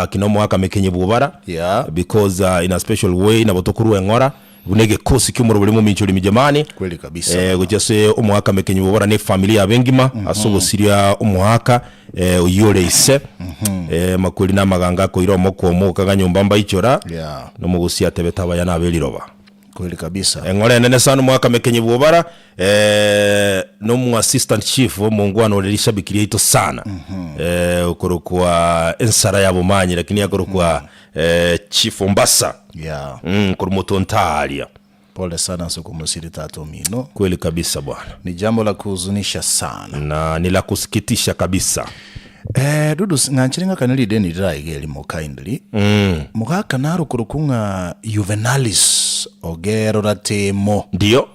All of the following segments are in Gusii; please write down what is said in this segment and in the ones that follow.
Kina omoaka mekenye bw'obara Yeah. because uh, in a special way nabo tokorwa eng'ora buna egekosi ki'omorobori mominchori mijamani Kweli kabisa. eh, gochia ase omoaka mekenye bw'obara ne efamily yabo engima ase ogosiria omoaka eh, oyio ore ise eh, makweri na amaganga akoira omoko omokaga nyomba mbaichora Yeah. nomogosi atebete abaya nabe riroba Kweli kabisa. Eng'ora enene sana omwaka mekenyi bw'obara eh, nomo assistant chief omongwana ore rishabiki riaito sana eh, okorokwa ensara ya bomanyi lakini akorokwa eh, chief Ombasa Yeah. mm, korwa motontaria Pole sana ase okomosiri tata omino. kweli kabisa bwana Ni jambo la kuhuzunisha sana. na ni la kusikitisha kabisa Eh, Dudu ng'anchire ng'akane rideni riraiga erimo kindly. mm. Mogaka narokorokwa ng'a Juvenalis ogerora temo. Ndio.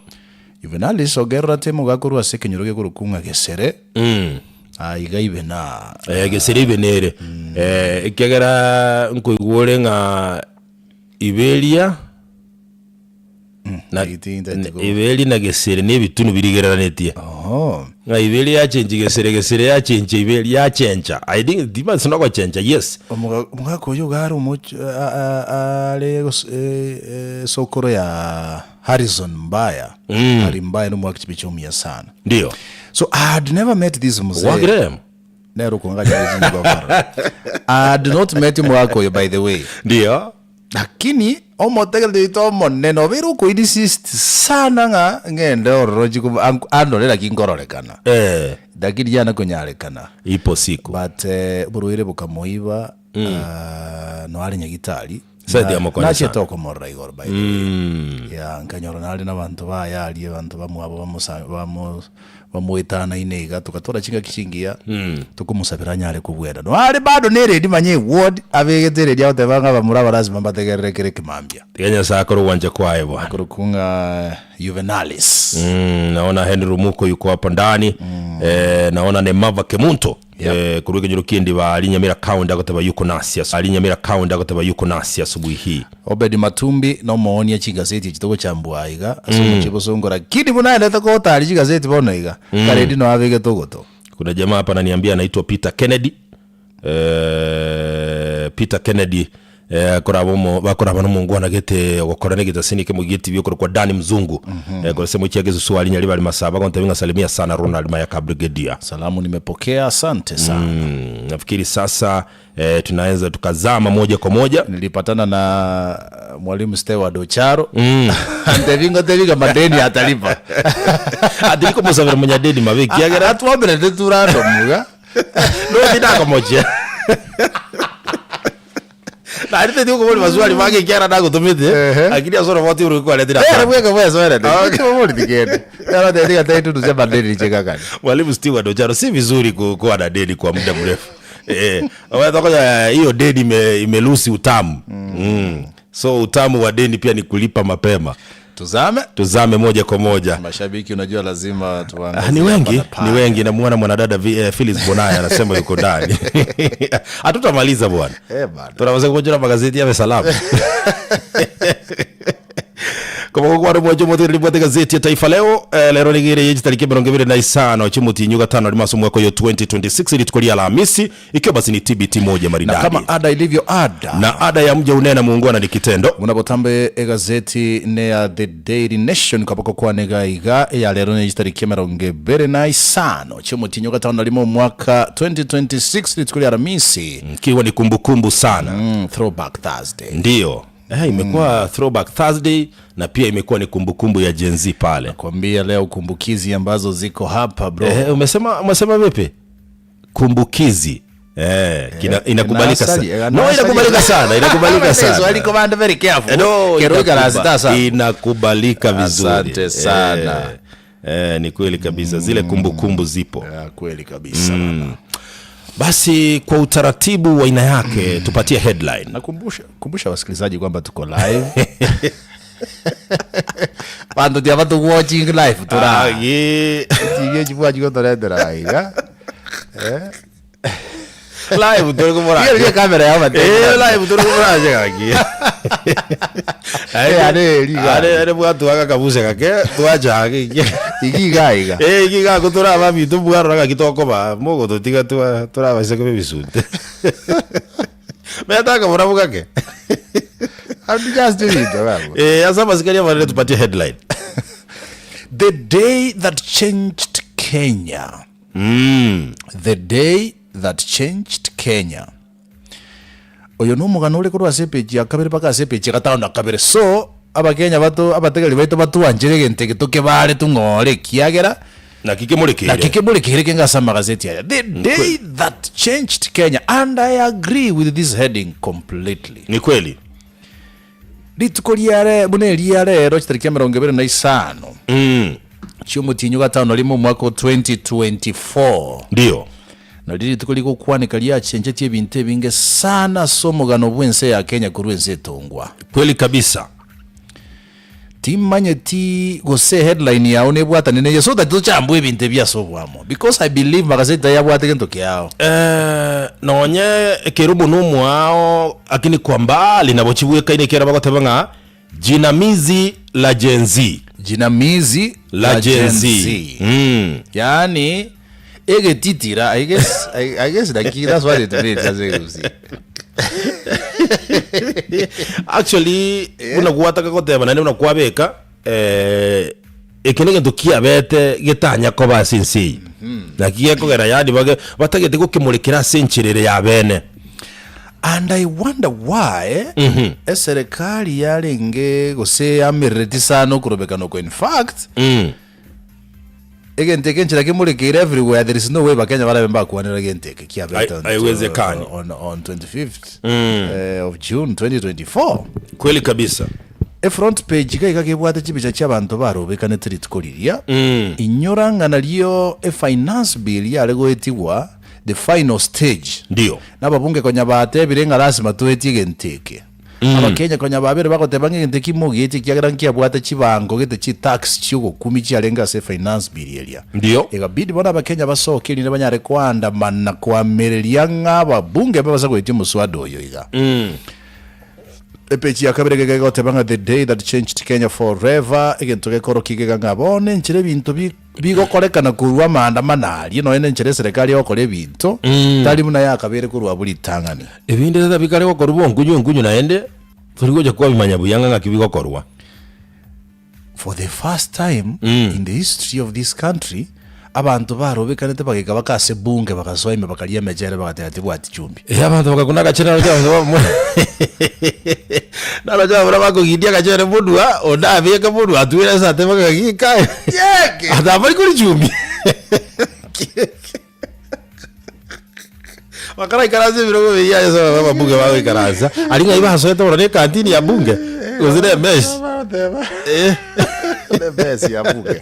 Juvenalis ogerora temo gakorwa ase ekenyoro gekorokwa ng'a Gesere. Mm. Aiga ibe na Eh, Gesere ibe nere. Eh, ekiagera nkoigwa ore ng'a Iberia Na- Tinteti ko- Iberi na Gesere na ebitunu birigereranetie. Oho. Ng'a Iberi yachenchi Gesere, Gesere yachencha Iberi, yachencha. I think tiba sinogochencha, yes. Omoga- Omogaka oyo iga are omoch- a- a- are gos- eh, eh, sokoro ya Harrison Mbaya. Mm. Harry Mbaya nomwaki chibicha omuya sana. Ndio. So I had never met this mzee. Gwakire? Nero okong'acha chinyimbo gokora. I had not met omogaka oyo by the way. Ndio. Lakini omotegereri oito omonene obeire okoinsist sana ng'a ng'ende ororo nchie komo ank andore naki nkororekana. Eh. Lakini yane konyarekana. Ipo siku. But oborwaire bokamoiba noe are nyagitari. Saidi amokonye Nachiete sana. okomorora igoro by the way. Yeah, nkanyora nare na abanto baye aria abanto bamwabo bamosa bamo bamoetanaine iga togatora chingaki chingiya tokomosabera anyare kobwena. Noe are bado na eredi manya eward abegete eredi agoteba ng'a abamura aba lazima mbategerere kere ekemambia. Tiga Nyasae akore ogwancha kwaye bwana. Akorokwa ng'a Juvenalis. Mm, naona Henry Rumuko yuko hapa ndani eh, naona Nemava Kemunto Yep. eh, korwa ekenyoro kiendi ba Rinyamira County agoteba yuko nasi asu- Rinyamira County agoteba yuko nasi asubuhi hii. Obedi Matumbi nomoonia chigaseti echi togochambua aiga ase omochie bosongo lakini buna aendete gotari chigaseti bono iga karedi noe abegete ogoto. Kuna jamaa hapa ananiambia anaitwa Peter Kennedy eh, Peter Kennedy eh, koraba omo bakoraba nomongwana gete ogokora negetasini ekemo gie TV okorokwa Dan Mzungu eh, korwa ase mochie gesusu aria Nyaribari Masaba agontebia ng'a salimia sana Ronald Mayaka Brigadier. Salamu nimepokea asante sana. Mm, nafikiri sasa eh, tunaweza tukazama moja kwa moja Nilipatana na mwalimu Steward Ocharo mm. antebi ngotebi ng'a madeni atalipa Atiri komosabera monyadeni mabe ekiagera atwomerete tu random iga Nochi nakomochia Naende teti okobori maswali mange ekiagera nagotomete Ehe. lakini ase oroboti oro kwaretire Ere bweka bwesoerete Timomoreti kende Ere tiga taitu cia madeni chikakani Mwalimu Stewart Ocharo si vizuri ku- kuwa na deni kwa muda mrefu eh, wetokonya hiyo deni ime, imelusi utamu mm. So utamu wa deni pia ni kulipa mapema. Tuzame. Tuzame moja kwa moja. Mashabiki unajua lazima tuangazie. Ah, ni wengi, hapa na pale. ni wengi. Namuona mwanadada Vi- eh, Phyllis Bonaya anasema yuko ndani. Hatutamaliza bwana. Eh, bana. Tunaweza kuchora magazeti yawe salama. Koma kwa mwacho mote ribwate gazeti ya Taifa Leo eh, lero ligire yeji tariki 25 chimutinyu gatano rimaso mwaka yo 2026 rituko ria Alhamisi ikiwa basi ni TBT moja Na maridadi kama ada ilivyo ada na ada ya mja unena muungwana ni kitendo buna botambe egazeti ne ya The Daily Nation kaboko kwanega iga eya lero ne chitariki emerongo ebere na isano chiomotinyo gatano na rimo omwaka 2026 rituko ria Aramisi ikiwa ni kumbukumbu sana throwback Thursday ndiyo eh, imekuwa throwback Thursday na pia imekuwa ni kumbukumbu ya Gen Z pale kwambia leo kumbukizi ambazo ziko hapa bro eh, umesema umesema vipi kumbukizi eh, kina, inakubalika sana Inasali- no inasali- inakubalika sana inakubalika sana Swahili command very careful. Eh, no, Kero inakuba- ikarasita inakubalika vizuri Asante sana. eh, eh, ni kweli kabisa zile kumbukumbu zipo Ya, kweli kabisa basi kwa utaratibu wa aina yake tupatie headline nakumbusha kumbusha wasikilizaji kwamba tuko live vandu tia vatu watching live tura Ah, ye. tige chibwa chikotoretera iga live turi kumura Iyo niyo kamera ya Eh, live turi kumura gaki Eh, are riga. are are bwatu aka kabuse gake twacha gaki igiga iga eh iki gaku turaba bitu bwarora gaki tokoba mogo tutiga twa turaba ise kube bisunte. Meta akaborabu gake. I'm just doing it, baba. Eh, ase amasikani amanene tupatie headline. The day that changed Kenya. Mm. The day that changed Kenya. Oyo nomogano ore korwa ase epeji ya kabere mpaka ase epeji ya gatano na kabere. So abakenya bato abategereri baito batwanchere egento eke tokebare tong'ore ekiagera Naki kemorekeire. naki kemorekeire kenge ase amagazeti aya. The day that changed Kenya and I agree with this heading completely. Ni kweli. Rituko riare buna eria rero chitariki emerongo ebere na isano Mm. chiomotienyi o gatano na rimo omwaka o 2024 Ndio. Nario rituko rigokwaneka riachenchetie ebinto ebinge sana ase omogano bw'ense ya Kenya korwa ense etongwa. Kweli kabisa. Timanyeti gose headline yao nebwatane neye so that tochambwe ebinto ebi ase oboamo because I believe magaseti aya abwate gento kiao. Eh, nonye ekerubo nomoao lakini kwa mbali nabo chibwekaine ekiagera bagoteba ng'a jinamizi la Gen Z. Jinamizi La Gen Z. Mm. Yaani egetitira I guess, I, I guess naki that's what it means ase egusii. Actually buna gwataka goteba naende buna kwabeka eh, eke negento kiabete getanya koba ase ense eye naki gekogera yaani bage batagete gokemorekera ase enchera ere ya bene. And I wonder why eserekari yarenge gose yamerereti sana okorobekana oko in fact Mm. egento eke enchera kemorekeire everywhere there is no way bakenya barabe mbakwanera gento eke kiabete Hai- on, haiwezekani. on, on 25th eh, of June 2024 Kweli kabisa. E front page iga iga kebwate chibicha chiabanto barobekanete rituko riria Mm. inyora ng'a nario e finance bill yare goetigwa the final stage Ndio. Nababunge konya batebire ng'a lasima toetie egento eke. Abakenya konya babere bagoteba ng'a egento eki mogetie ekiagera nkiabwate chibango gete chitax chiogokumia chiarenge ase efinance bill eria. Ndio. Egabidi bono abakenya basoke erinde banyare koandamana koamereria ng'a ababunge mbabase goetia omoswada oyo iga. Epeji ya kabere iga egoteba ng'a The day that changed Kenya forever, egento gekorokia iga ng'a bono enchera ebinto bi bigokorekana korwa amaandamano aria nonya nenchera eserekari egokora ebinto, tari buna yakabeire korwa abwo ritang'ani. Ebinde tata bikare gokorwa bonkunyu enkunyu naende tori gocha kwabimanya buya ng'a ng'aki bigokorwa. For the first time in the history of this country, abanto barobekanete bagaika baka ase bunge bagasoa ime bakaria emechere bagateba tibwati chumbi. Eh, abanto bagakuna agachere naroche abanto bamwe naroche abamura bakogindia agachere monwa, onde abeke monwa atwere ase atebe ng'a gika atambari kori chumbi. Bakaraikaransa ebirogo biria ase ababunge bagoikaransa, aria ng'ai basoete bono na ekantini ya bunge, gose na emesi. Eh. Emesi ya bunge.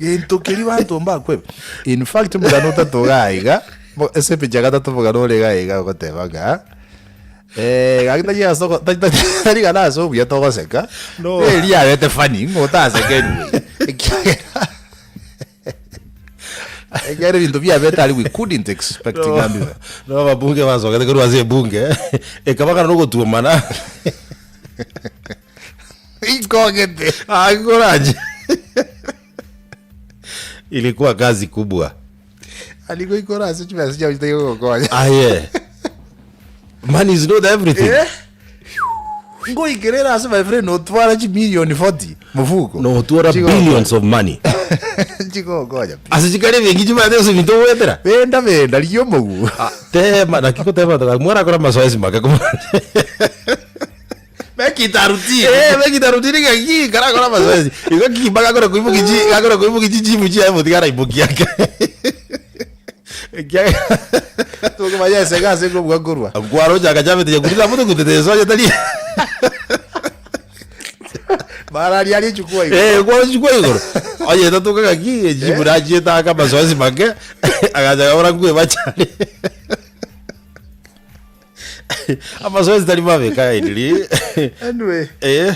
Gento keria banto mbakweba. In fact omogano otato iga iga, bo ase epicha ya gatato omogano ore iga iga ogoteba ng'a eh, gaki tari ase ogo tari tari tari gana ase obuya togoseka, No. eria yabete funny ng'o otaseke anyway, ekiagera ekiagera ebinto biabete aria we couldn't expect ng'a mbibe. No ababunge basogete korwa ase ebunge, ekabagana nogotuomana. Ikogete. Ah, ikorache. Ilikuwa kazi kubwa. Aliko ikora ase chibesa chiao chitari gogokonya. Aye. Money is not everything. Eh? Ngoikerera ase my friend otwara chimilioni 40 mofuko. No otwara Chigokonya. billions of money. Chigokonya pi. Ase chikari ebenki chibwate ase ebinto ogwetera. Benda benda rigia omoguo. Ah, tema naki goteba mwarakora mazoezi make Mekitarutini. Eh, mekitarutini ng'aki karakora mazoezi. Igo kimba gakore koimokia chi gakore koimokia chichimu chiaye motiga araimokia ake. Ekiagera Tokobanya esege ase nkobua nkorwa. Nkwaroche agachabete nyakundi na moto gutete esonya tari. Mararia aria chukua igoro. Eh, kwaroche chukua igoro. Onye tatoka ng'aki echimu nachiete aka mazoezi make agacha gakora nkwebachare. Amazoezi tari mabe kindly. Anyway. Eh.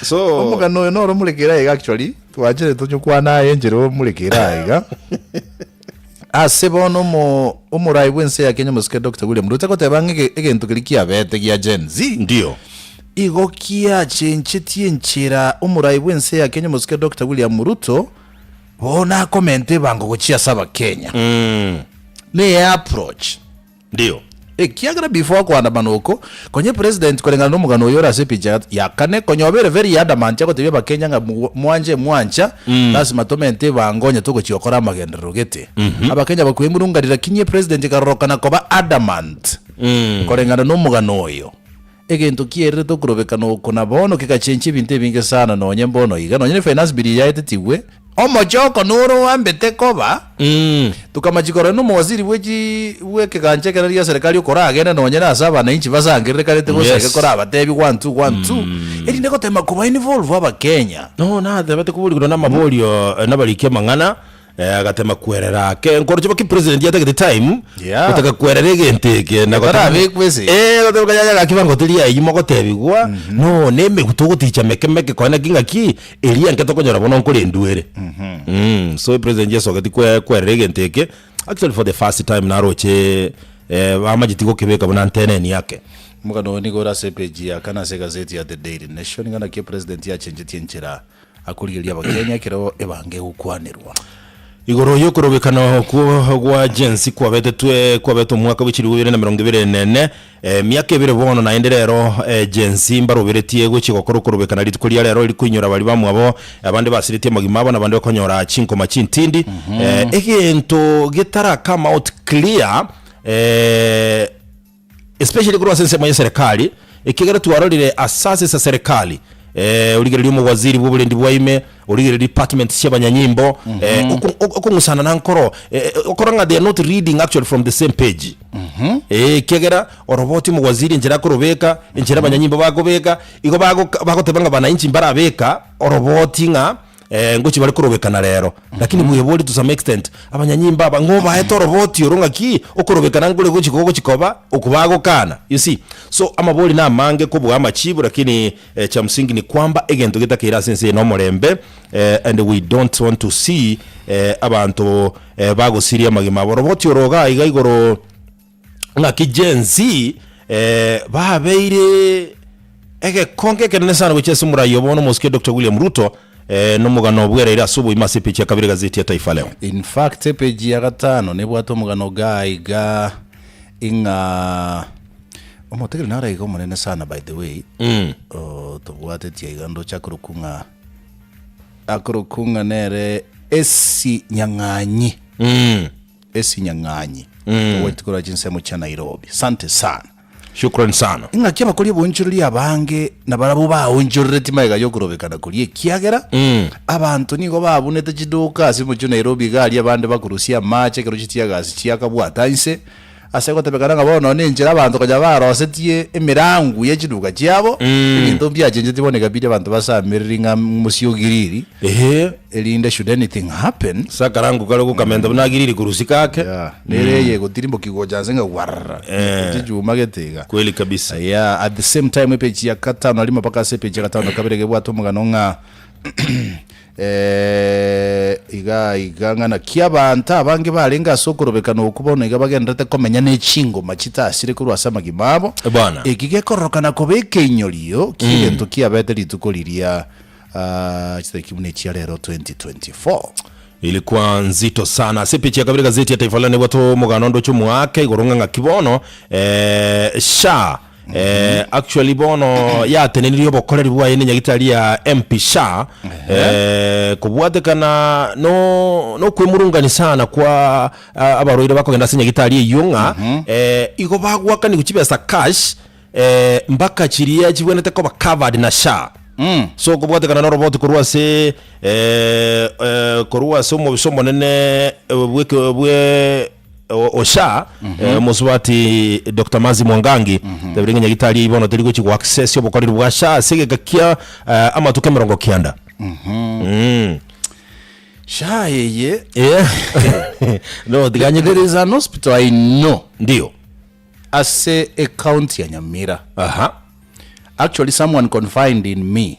So Omogano oyo noro omorekere aiga actually twachire tonyokwana aye enchera omorekere aiga ase bono omo omorai bwense ya Kenya omosike Doctor William Ruto agoteba ng'a ege- egento keria kiabete gia Gen Z ndio. igo kiachenchetie enchera omorai bwense ya Kenya omosike Doctor William Ruto bono akomente ebango gochia ase abakenya Mm. neye approach. Ndio. Ekiagera before okoandamana oko, konya epresident koreng'ana nomogano oyo ore ase epicha ya kane, konya obere very adamant agotebia abakenya ng'a mwanche mwancha, lasima tomente ebango onye togochia gokora amagenderero gete. Abakenya bakwemurungaria lakini epresident ekarorokana koba adamant koreng'ana nomogano oyo. Egento kiererete okorobekana oko na bono kegachenchia ebinto ebinge sana nonye mbono iga, nonye ne finance bill yaetetigwe, omochoko noro oambete koba, tokamachia korora nomowaziri bwe chi bw'ekegancha ekere gia serikali okoragende nonye nase abananchi basangererekanete gose Yes. iga korabatebi one two one two, erinde gotema koba involve abakenya. No natebete koborigwa na amaborio nabariki amang'ana Eh, agatema kwerera ake nkoroche baki president yatagete time Yeah. gotaka kwerera egento eke na gotaka- Etarabekwa ase. Eh, goteba kanyanya gaki bangoteria eyio mogotebigwa no nemegu togoticha meke meke koe naki ng'aki eria enke tokonyora bono nkorendwa ere Mm, so president yesogeti kwe kwerera egento eke actually for the first time naroche eh, bamanyeti gokebeka buna nteneni ake Omogano oyo nigo ore ase epeji ya kane ase egazeti ya The Daily Nation, ng'a naki epresident yachenchetie enchera Akorigereria Abakenya ekero ebango egokwanerwa. Igoro y'okorobekana okwo gwa Gen-Z kwabetetwe kwabete omwaka bwe chilifu ibere na emerongo ebere na ene, emiaka ebere bono naende rero Gen-Z mbaroberetie gochia gokora okorobekana rituko ria rero eri koinyora baria bamwabo abande basiretie amagima abo na abande bakonyora chinkoma chintindi. Egento getara come out clear Especially korwa ase ensemo y'eserekari, ekiagera twarorire asase ase serikali, eh, origererie omowaziri bw'oborendi bwa ime, origererie department chi'abanyanyimbo, eh, oko- oko- okong'usana na nkoro, eh, eh, okora ng'a they are not reading actually from the same page. Eh, ekiagera oroboti omowaziri enchera akorobeka, enchera abanyanyimbo bakobeka, igo bagoka bagoteba ng'a bananchi mbarabeka oroboti ng'a Eh, ngochia bare korobekana rero, lakini buya bori to some extent, abanyanyimbo aba ng'o obaete oroboti oro ng'aki, okorobekana nkore gochi gogochi koba, oko bagokana, you see. So amabori na amange kobua amachibu lakini eh, cha msingi ni kwamba egento getakeire ase ense eye na omorembe eh, and we don't want to see eh, abanto eh, bagosiria amagima abo. Oroboti oro iga iga igoro ng'aki Gen Z eh, babeire egekonge ekenene sana gochia ase omorai obo bono omosike Doctor William Ruto eh, nomogano obwereire ase oboima ase epeji ya kabere gazeti ya Taifa Leo. In fact epeji ya gatano nebwate omogano iga iga ing'a omotegereri naro iga omonene sana by the way Mm. oh, tobwatetie iga ndoche akorokwa ng'a akorokwa ng'a nere Esi Nyang'anyi Mm. Esinyang'anyi ogoetia korwa chinsemo chia Nairobi. Sante sana. Shukran sana. Ing'aki abakori oboonchoreria abange nabarabwo baonchoreretie magega y'okorobekana koria, ekiagera abanto nigo babunete chiduka ase omochie o Nairobi iga aria abande bakorusia amache ekero chitiagasi chiakabwata inse, ase gotebekana ng'a bono nenchera abanto konya barosetie emerangu ye chiduka chiabo, ebinto mbiachenchetie bono ekabidi abanto basamereri ng'a mosiogiriri. Ehe. Erinde should anything happen. Ase akarango kare gokamenta buna agiriri korusika ake. Yeah, nere eye egotirimbokia gocha nse ng'a warara. Eh. Chichuma gete iga. Kweli kabisa. Yeah, at the same time epeji ya gatano arimo mpaka ase epeji ya gatano na kabere gebwate omogano ng'a eh, iga iga ng'a naki abanto abange barenge ase okorobekana okwo bono iga bagendererete komenya ne chingoma chitasire korwa ase amagima abo. Bwana. Eki gekororokana koba ekeinyorio ki'egento kiabete rituko riria Ah, chitariki buna echia rero 2024. Ilikuwa nzito sana. Ase epicha ya kabere gazeti ya Taifa Leo nebwate omogano onde oche omoake igoro ng'a ng'aki bono eh, SHA eh, actually bono yatenenirie obokoreri bwaye ne nyagitari ya MP SHA eh, kobwatekana no nokwemurungani sana kwa ah, abarwaire bakogenda ase nyagitari eyio ng'a eh, igo bagwakanigwa chibesa cash Eh, mpaka chiria chibwenerete koba covered na SHA. So okobwatekana noroboti korwa ase eh, eh, korwa ase omobisa omonene eh, bweke bwe o o SHA eh, omosubati Dr. Mercy Mwangangi tebire ng'a nyagitari eyio bono teri gochi go access obokoreri bwa SHA ase egeka kia eh, amatuko emerongo kianda. Mm. SHA eye Yeah. no tiganye there is an hospital I know ndio. Ase ecounty ya Nyamira. Aha. Actually someone confined in me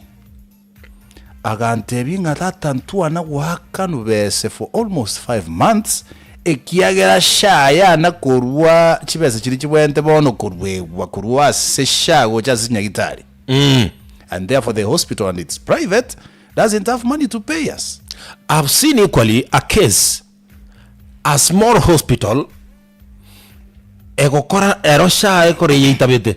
agantebia ng'a tata ntwana goakanwa bese for almost 5 months ekiagera SHA yana korwa chibesa chiria chibwenerete bono korwegwa korwa ase SHA gocha ase chinyagitari Mm. and therefore the hospital and it's private doesn't have money to pay us. I've seen equally a case, a small hospital. Egokora ero SHA ekore eyeitabete.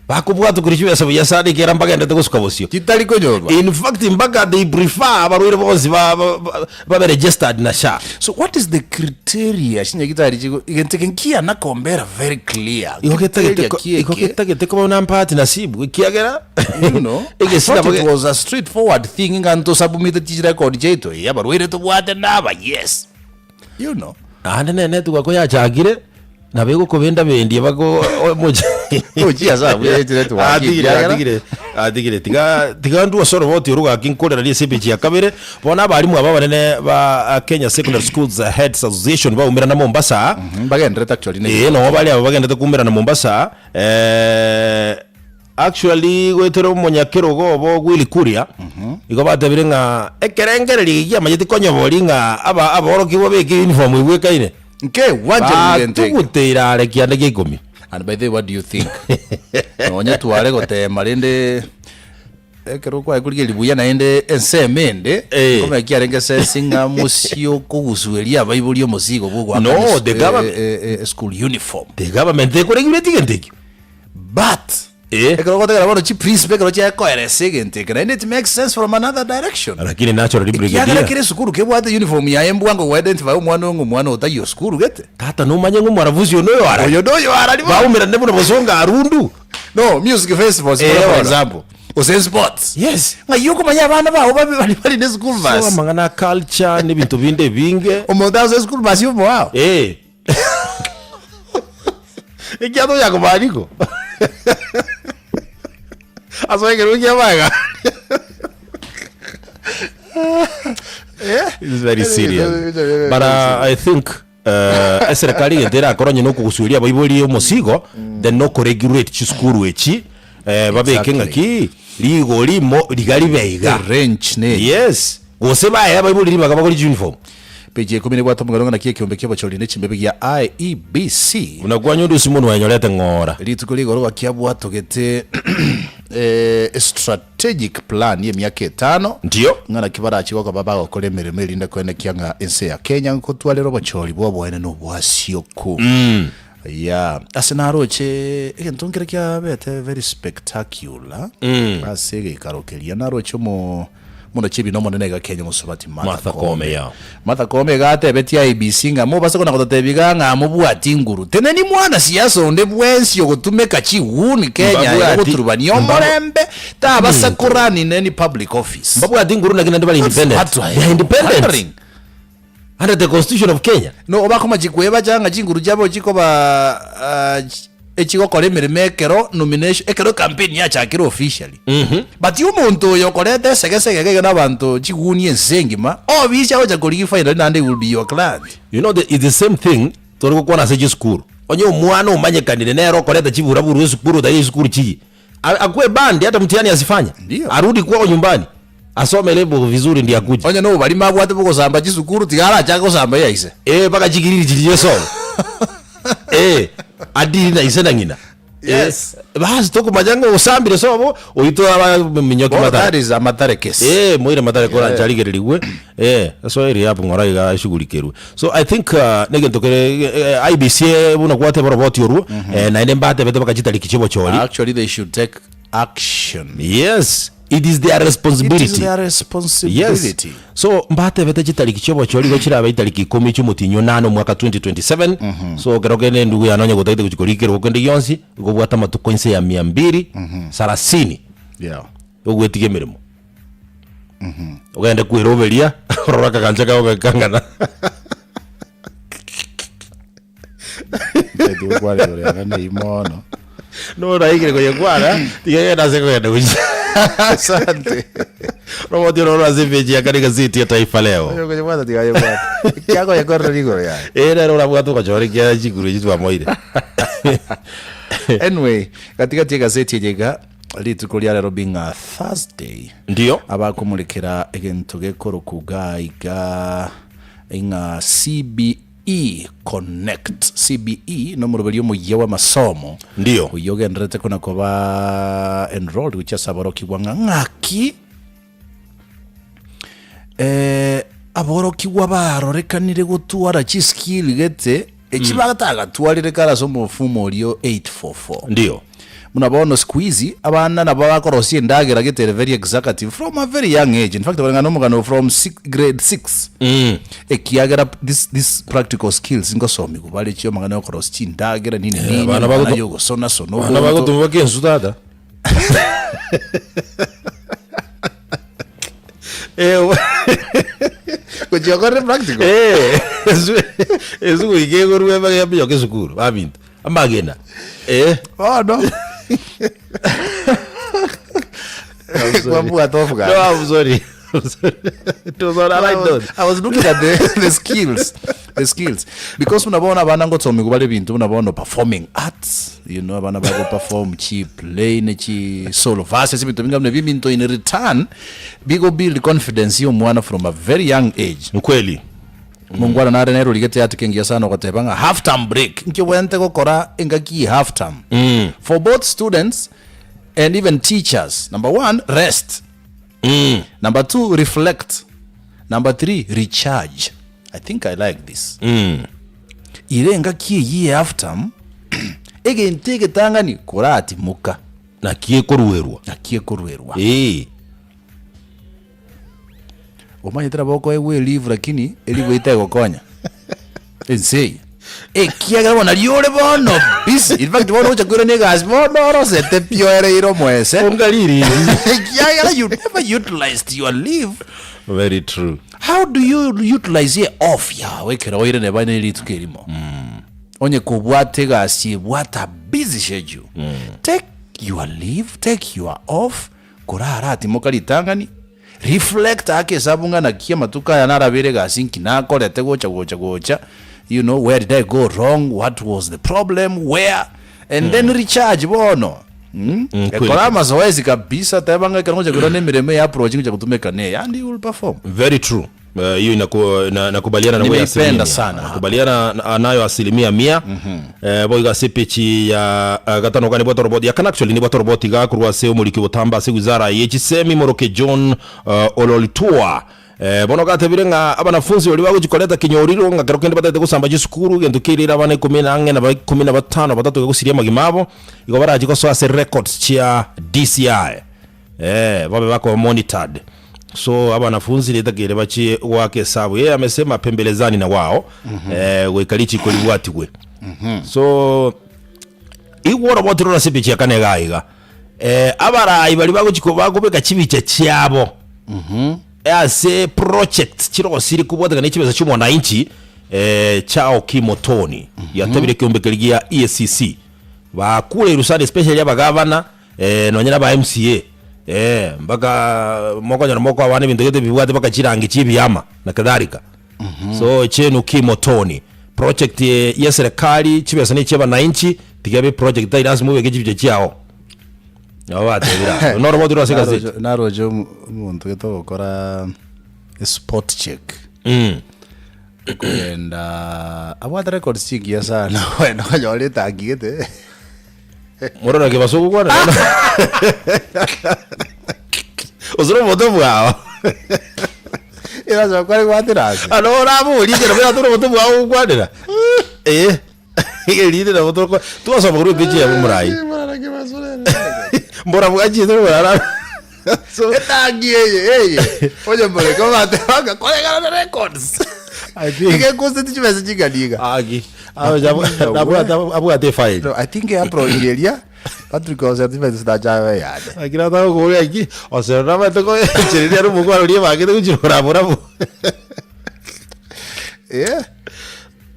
Bakobwatwa korwa chibesa buya sana ekiagera mbagendete gosuka bosio. Chitari konyorwa. In fact mpaka they prefer abarwaire bonsi ba- ba- ba- babe registered na SHA. So what is the criteria chinyagitari chigo egento eke nkiana kombera very clear. Igo getagete Criteria ko- ki igo eke? getagete koba buna mpahati nasibu ekiagera You know, I egesina thought it boge- was a straightforward thing ng'a ntosubmite chirecord chiaito eh, abarwaire tobwate naba yes. You know. Naende nere network yachakire, nabo egokobenda bendia bako omochi Gochia ase abwo yaetire network Atigire, ekiagera. atigire, atigire. Tiga tiga ndue ase oroboti orwo gaki nkorera ase epeji ya kabere. Bono abalimu aba abanene ba Kenya Secondary Schools Heads Association baumerana Mombasa. Mbagenderete actually ne Ee, noo baria aba bagenderete koumerana Mombasa. Eh, Actually goetera omonyakerogo obo Willy Kuria, igo batebire ng'a ekerengererio eke kiamanyeti konyobori ng'a aba aborokigwa beke uniform ebwekaine. Nke gwancherire gento eke. Batuguteire are kianda kia ikomi. And by the way what do you think? Nonye tware gotema rende ekero kwaye korigereria buya naende ensemo ende Eh. nkomanya kiarenge sense ng'a mosie okogusueria abaibori omosigo bwa ogoakana No, es- the government- eh, eh, eh, school uniform. The government ekoregulate gento ekio. But Eh. ekero ogotegera bono chiprinciple ekero chiakoeresa egento eke naende it makes sense from another direction. Lakini naturally Ekiagera brigadier. kera esukuru kebwate uniform yaye mbwango go identify omwana oyo ng'a omwana oyo taiyo sukuru gete. Tata nomanye ng'a omwanafunzi oyo noyo arari. Oyo noyo arari bono. Baumerane buna bosongo arundu. No, music festivals Eh, for bono. example. Gose sports. Yes. Ng'ai okomanya abana bao babe bari bari ne school So bus. amang'ana a culture na ebinto binde ebinge. Omonto ase school bus yomoao. Eh. Ekiagera tonya kobariko ase ekerogo kia magega. It's very serious. But uh, I think uh, eserikali egento erakore onye nokogosueria abaibori omosigo then nokoregulate chisukuru echi eh, babeke Exactly. ng'aki rigori mo riga ribe iga Range ne yes gose bae abaibori ribaga bagore chiuniform Peji ya ikomi nebwate omogano ng'a naki ekeombe ki'obochori ne chimbebe gia IEBC. Buna kwanywa ondusi monwe anyorete ng'ora. Rituko rigoro bakiabwatogete eh, strategic plan y'emiaka etano Ndio. ng'a naki barache gokoba bagokora emeremo erinde koenekia ng'a ense ya Kenya nkotwarera obochori bw'oboene na obwasioku. Yeah. Ase naroche egento nkere kiabete very spectacular ase egeikaro keria naroche omo Omonachi ebina omonene iga Kenya omosubati Martha Martha Koome. Koome, yeah. Martha Koome iga atebetie IEBC ng'a mobase kona gototebia iga ng'a mobwati nguru. Teneni mwanasiasa onde bwensi ogotumeka chiguni Kenya ere Mbabwati- goturubania mbabo- omorembe tabasa ko run in any public office. Mbabwati nguru lakini naende bare That's independent. what I They are am independent wondering. under the constitution of Kenya. No bakomachi kwebacha ng'a chinguru chiabo chikoba ah, ch- echigokora emeremo ekero nomination ekero ecampaign yachakire officially. But omonto oyo okoreta esegesege iga iga na abanto chiguni ense engima, obisi agocha korigia finally naende he will be your client. You know the, it's the same thing tore gokwana ase chisukuru. Onye omwana omanyekanire nere okoreta chiburaburu esukuru otari esukuru chiyi. A- Akue banned hata mtihani asifanye. Ndio. Arudi kwao nyumbani. Asome level vizuri ndiye akuje. Onye na oborimo abwate bogosamba chisukuru tiga arachake gosamba ya ise. Eh mpaka chikiriri chiri chiesomo. Eh adiri na ise na ng'ina. Yes. Eh, basi tokomanya ng'a osambire sobo oito aba minyoki Bono matare. that is a Mathare case. Eh, moire matare kora yeah. Ncharigererigwe eh so eri apo ng'ora iga eshughulikerwe so i think uh, negento kere eh, IBC buna gwateba roboti orwo eh, naende mbatebete baka chitariki chibochori Actually they should take action. yes It is their It is responsibility. their responsibility. Yes. So mbatebete chitariki chiobochori igo chirabe itariki ikomi chiomotienyi onane omwaka 2027 so ekero kende endugu yane onye gotagete gochia korika ekerogo kende gionsi igo obwate amatuko inse ya mia mbili sarasini Yeah. ogwetiga emeremo ogende kweroberia orore akagancha kago gakang'ana Gokwana igoro yane neyio mono. Noraigire koyekwana tiga genda ase kogenda gochia Asante. roboti oro ase epeji ya kare egazeti ya Taifa Leo Oyo koyebwata tiga ayebwate. Ekiagoyekorera rigoro yaye. Ere nere orabwate ogochora ekiagera chikuru echio twamoire Anyway, gatigati egazeti eye iga rituko ria rero being a Thursday. Ndio. Abakomorekera egento gekorokwa iga iga ing'a CBE Connect. CBE nomoroberio omoyia bw'amasomo. Ndio. Oyio ogendererete kona koba enrolled gochia ase aborokigwa ng'a ng'aki eh, aborokigwa barorekanire gotwara chiskill gete. Echi batagatwarire kare ase omofumo oria o 844. Ndio. Buna bono siku hizi abana nabo bakorosia endagera gete ere very executive from a very young age. In fact koreng'ana na omogano from six, grade 6 ekiagera this, this practical skills ngosomigwa bare chio amang'ana ya okorosia chindagera nini nini, abana amang'ana bagoto- ya ogosona sona Abana obonto. bagotoma bake ensu tata. Eh, Gochia okorire practical? Eh, ensu ensu goika egorwe ebe yaminyoka esukuru baminto amagena eh. Bono Kwambua tough guy. No, I'm sorry. I'm sorry. It was on a I light was, note. I was looking at the, the skills the skills because buna bono abana ngotsomigwa bare ebinto buna bono performing arts you know abana bago perform chi play ne chi solo verses ebinto binga buna ebio ebinto in return bigo build confidence ya omwana from a very young age Ukweli. Mongwana nare nere origete yatuka engiya sana ogoteba ng'a half term break nki obwenerete gokora engaki ye half term for both students and even teachers number one rest number two reflect number three recharge i think i like this ire engaki eyio ye half term egento egetang'ani koratimoka Naki ekoruerwa. naki ekoruerwa Ee. Omanyete nabo okoegwa elivu lakini elivu eyio tegokonya ense eye. Ekiagera bono nario ore bono busy in fact bono ogocha koirana egasi bono orosete pi oereire omoese Ongariri. ekiagera you never utilized your leave. Very true. How do you utilize ye off yago ekero oire neba ne rituko erimo? Onye kobwate egasi ebwate a busy schedule, take your leave, take your off, Koraratimoka ritang'ani, reflect ake esabu ng'a naki amatuko aya narabeire egasi nki nakorete gocha gocha gocha, you know where did I go wrong, what was the problem, where, and then recharge bono mm? kweli. Ekora amazoezi kabisa, teba ng'a ekero ngocha koirana emeremo eye approach ngocha gotumeka neye and you will perform. Very true. Eh, hiyo inaku, na, nakubaliana na wewe Nimeipenda asilimia mia. sana. Nakubaliana na- nayo asilimia mia. Eh, boigo ase epechi ya eh, gatano kane bwate oroboti ya kana actually nibwate oroboti gakorwa ase omoriki botamba ase wizara ye chisemi moroke John eh, Ololtua Eh, bono gatebire ng'a abanafunzi baria bagochi koreta kinyoriro ng'a kero kende batagete gosamba chisukuru gento keirire abana ikomi na ang'e na ba ikomi na batano batatoke gosiria amagima abo igo barachi gosoa ase records chia DCI Eh, babe bakoba monitored so abanafunzi ritakeire bachie goaka esabu yeye amesema pembelezani na wao eh, goika richiko ribwatigwe so igwo oroboti rore ase epicha ya kane iga iga eh, abarai baria bagochi ko- bakobeka chibicha chiabo ase project chirosire kobwatekana ne chibesa chia omwananchi eh, chao kimotoni yatabire ekeombe keria gia EACC bakureirwe sana especially abagavana Eh, nonye na ba MCA eh, mpaka mokonyora mokoa abana ebinto gete bibwate mpaka chirangi chia ebiama na kadhalika so chenu kimotoni project eh, ya serikali chibesa ne chia abananchi tiga ebe project tari lasima obeke chibicha chiao nabo batebire abwo noro botirwe ase egazeti Naroche- naroche omo- omonto gete ogokora espot check Mm. okogenda abwate records chingiya sana okogenda okonyora etangi gete Morora ki baso gokwana bono. Osore obote bwao. Erasoa kware gwatera ase. Ano oraborie ekero buna tore obote bwao gokwanera. Eh. Erinde nabo toko twasoma korwa epeji yabo morai. Morora ki baso rero. Mbora bwachete morara. So Etangi eye eye. Onye moreke obatebanga koregana na records. I think Egekoseti chibesa chingani iga. Aki. Abwate abwate file. No, I think approach eria Patrick Osero chibesa chitachabe yane. Lakini ataka koboria ki Osero namanyete ko enchera ere omokwana oria ebangete gochirora abwo. Yeah.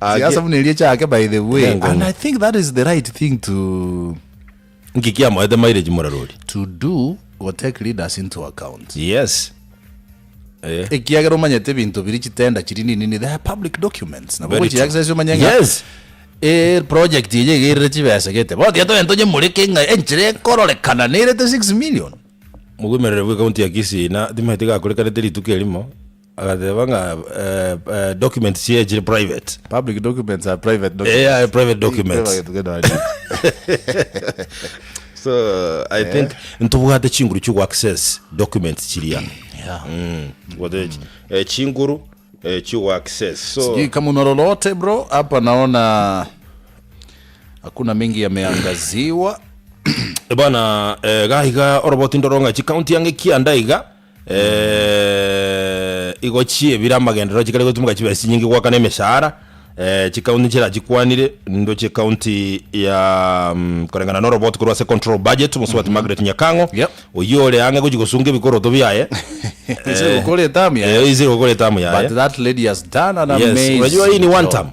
Aki- Siasa buna eria echake by the way. Nengo. And I think that is the right thing to Nki kiamoete mileage morarori? to do go take leaders into account. Yes. Eh. Ekiagera omanyete ebinto biri chitenda chiri nini nini they are public documents. Nabo Very gochi true. access omanye ng'a Yes. eh project eye iga erire chibesa gete. Bono tiga togende tonyemoreke ng'a enchera ekororekana nerete 6 million. Mogoimerere bwe county ya Kisii na timanyeti gakorekanete rituko erimo agateba ng'a eh, eh, documents chiaye chire private. Public documents are private documents. Eh, private documents. So I think ntobwate chinguru chia access documents chiria. Yeah. Tobwate eh, chinguru. eh, chigo access so Sijui kama una lolote bro, hapa naona hakuna mengi yameangaziwa. Eh, bwana eh, gaiga oroboti ndoro ng'a chikaunti ang'e kianda iga eh, igo chiebire amagenderero chikare gotumeka chibesa chinyinge goakana emeshahara eh, chikaunti nchirachikwanire ndoche ekaunti ya mm, koreng'ana na oroboti korwa ase control budget mosubati Margaret Nyakang'o Yep. oyio ore ang'e gochi gosunga ebikoroto biaye Ase gokora etamu yaye. Eh, ase gokora etamu yaye But that lady has done an Yes, amazing unajua hii ni one job. term.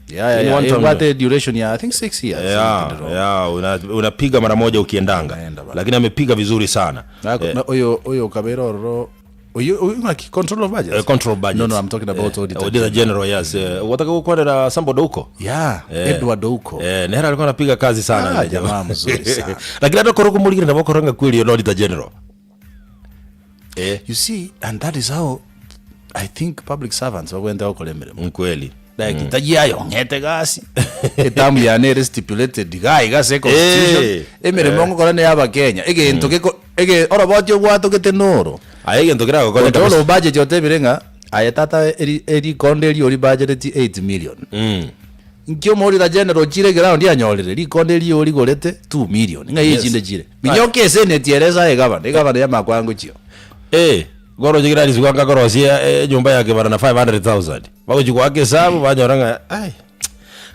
Yeah, yeah, Hii ni yeah. one term Ebwate duration ya I think 6 years. yeah, yeah, una- unapiga mara moja ukiendanga Unaenda bana. lakini amepiga vizuri sana Na na oyo oyo kabera ororo oyo oyo ng'aki control of budget. Eh, control budget. No no I'm talking about auditor. Auditor General yes. Eh, wataka gukwanera Sambo huko Yeah, Edward Ouko. Eh, nera alikuwa anapiga kazi sana Ah, yule jamaa mzuri sana. lakini hata koroko muligire na bokoronga kweli no Auditor General eh You see and that is how I think public servants bagwente gokora emeremo. mkweli Like tajiayo ng'ete gasi. Etamu yane ere stipulated iga iga ase constitution. Eh. Emeremo ngokora ne Abakenya. Egento geko ege oroboti obwatogete noro. aye gento kiragokonya Control kabisa of budget otebire ng'a aye tata eri erikonde eri ori budgeteti 8 million. mm. Inki omorira general chire ground anyorire rikonde eri origorete 2 million. Ng'a Yes. echinde chire. Minyoke eseneti ere esa egavana, egavana yamakwango chio. Eh, goro chigira risuka ngakorosia eh, nyumba yake bara na 500,000 bagochi goaka esabu banyora ng'a ai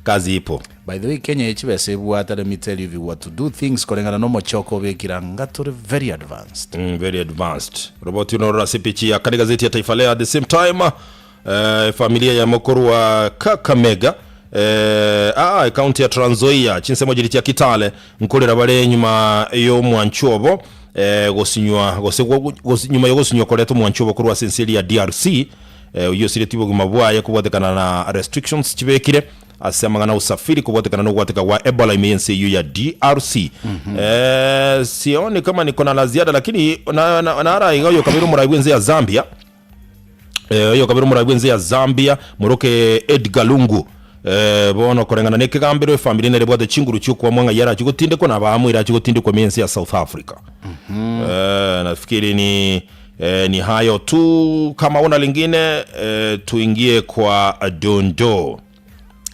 kazi ipo By the way Kenya echibesa ebwate let me tell you if you were to do things koreng'ana na omochoko obekire anga tore very advanced. Mm, very advanced. Roboti unorora ase pichi ya kane gazeti ya Taifa Leo at the same time eh, familia ya mokorwa Kakamega eh, ah, county ya Trans Nzoia chinsemo chiri chia Kitale nkorera bare nyuma y'omwancho obo eh, gosinywa gose gos, nyuma y'ogosinywa koreta omwancho obo korwa ase ense eria ya DRC eh, oyio osiretie obogima bwaye kobwatekana na restrictions chibekire Ase amang'ana a usafiri kobwatekana nogwateka gwa Ebola ime y'ense eyio ya DRC. Eh, sioni kama niko na la ziada lakini na, na, nara iga oyo kabere omorai bw'ense ya Zambia eh, oyo kabere omorai bw'ense ya Zambia moroke Edgar Lungu eh, bono koreng'ana na ekegambero efamiri nere ebwate chinguru chiokoamua ng'a yarachi gotindekwa na abaamua irachi gotindekwa ime y'ense ya South Africa. Eh, nafikiri ni eh, ni hayo tu kama una lingine eh, tuingie kwa dondoo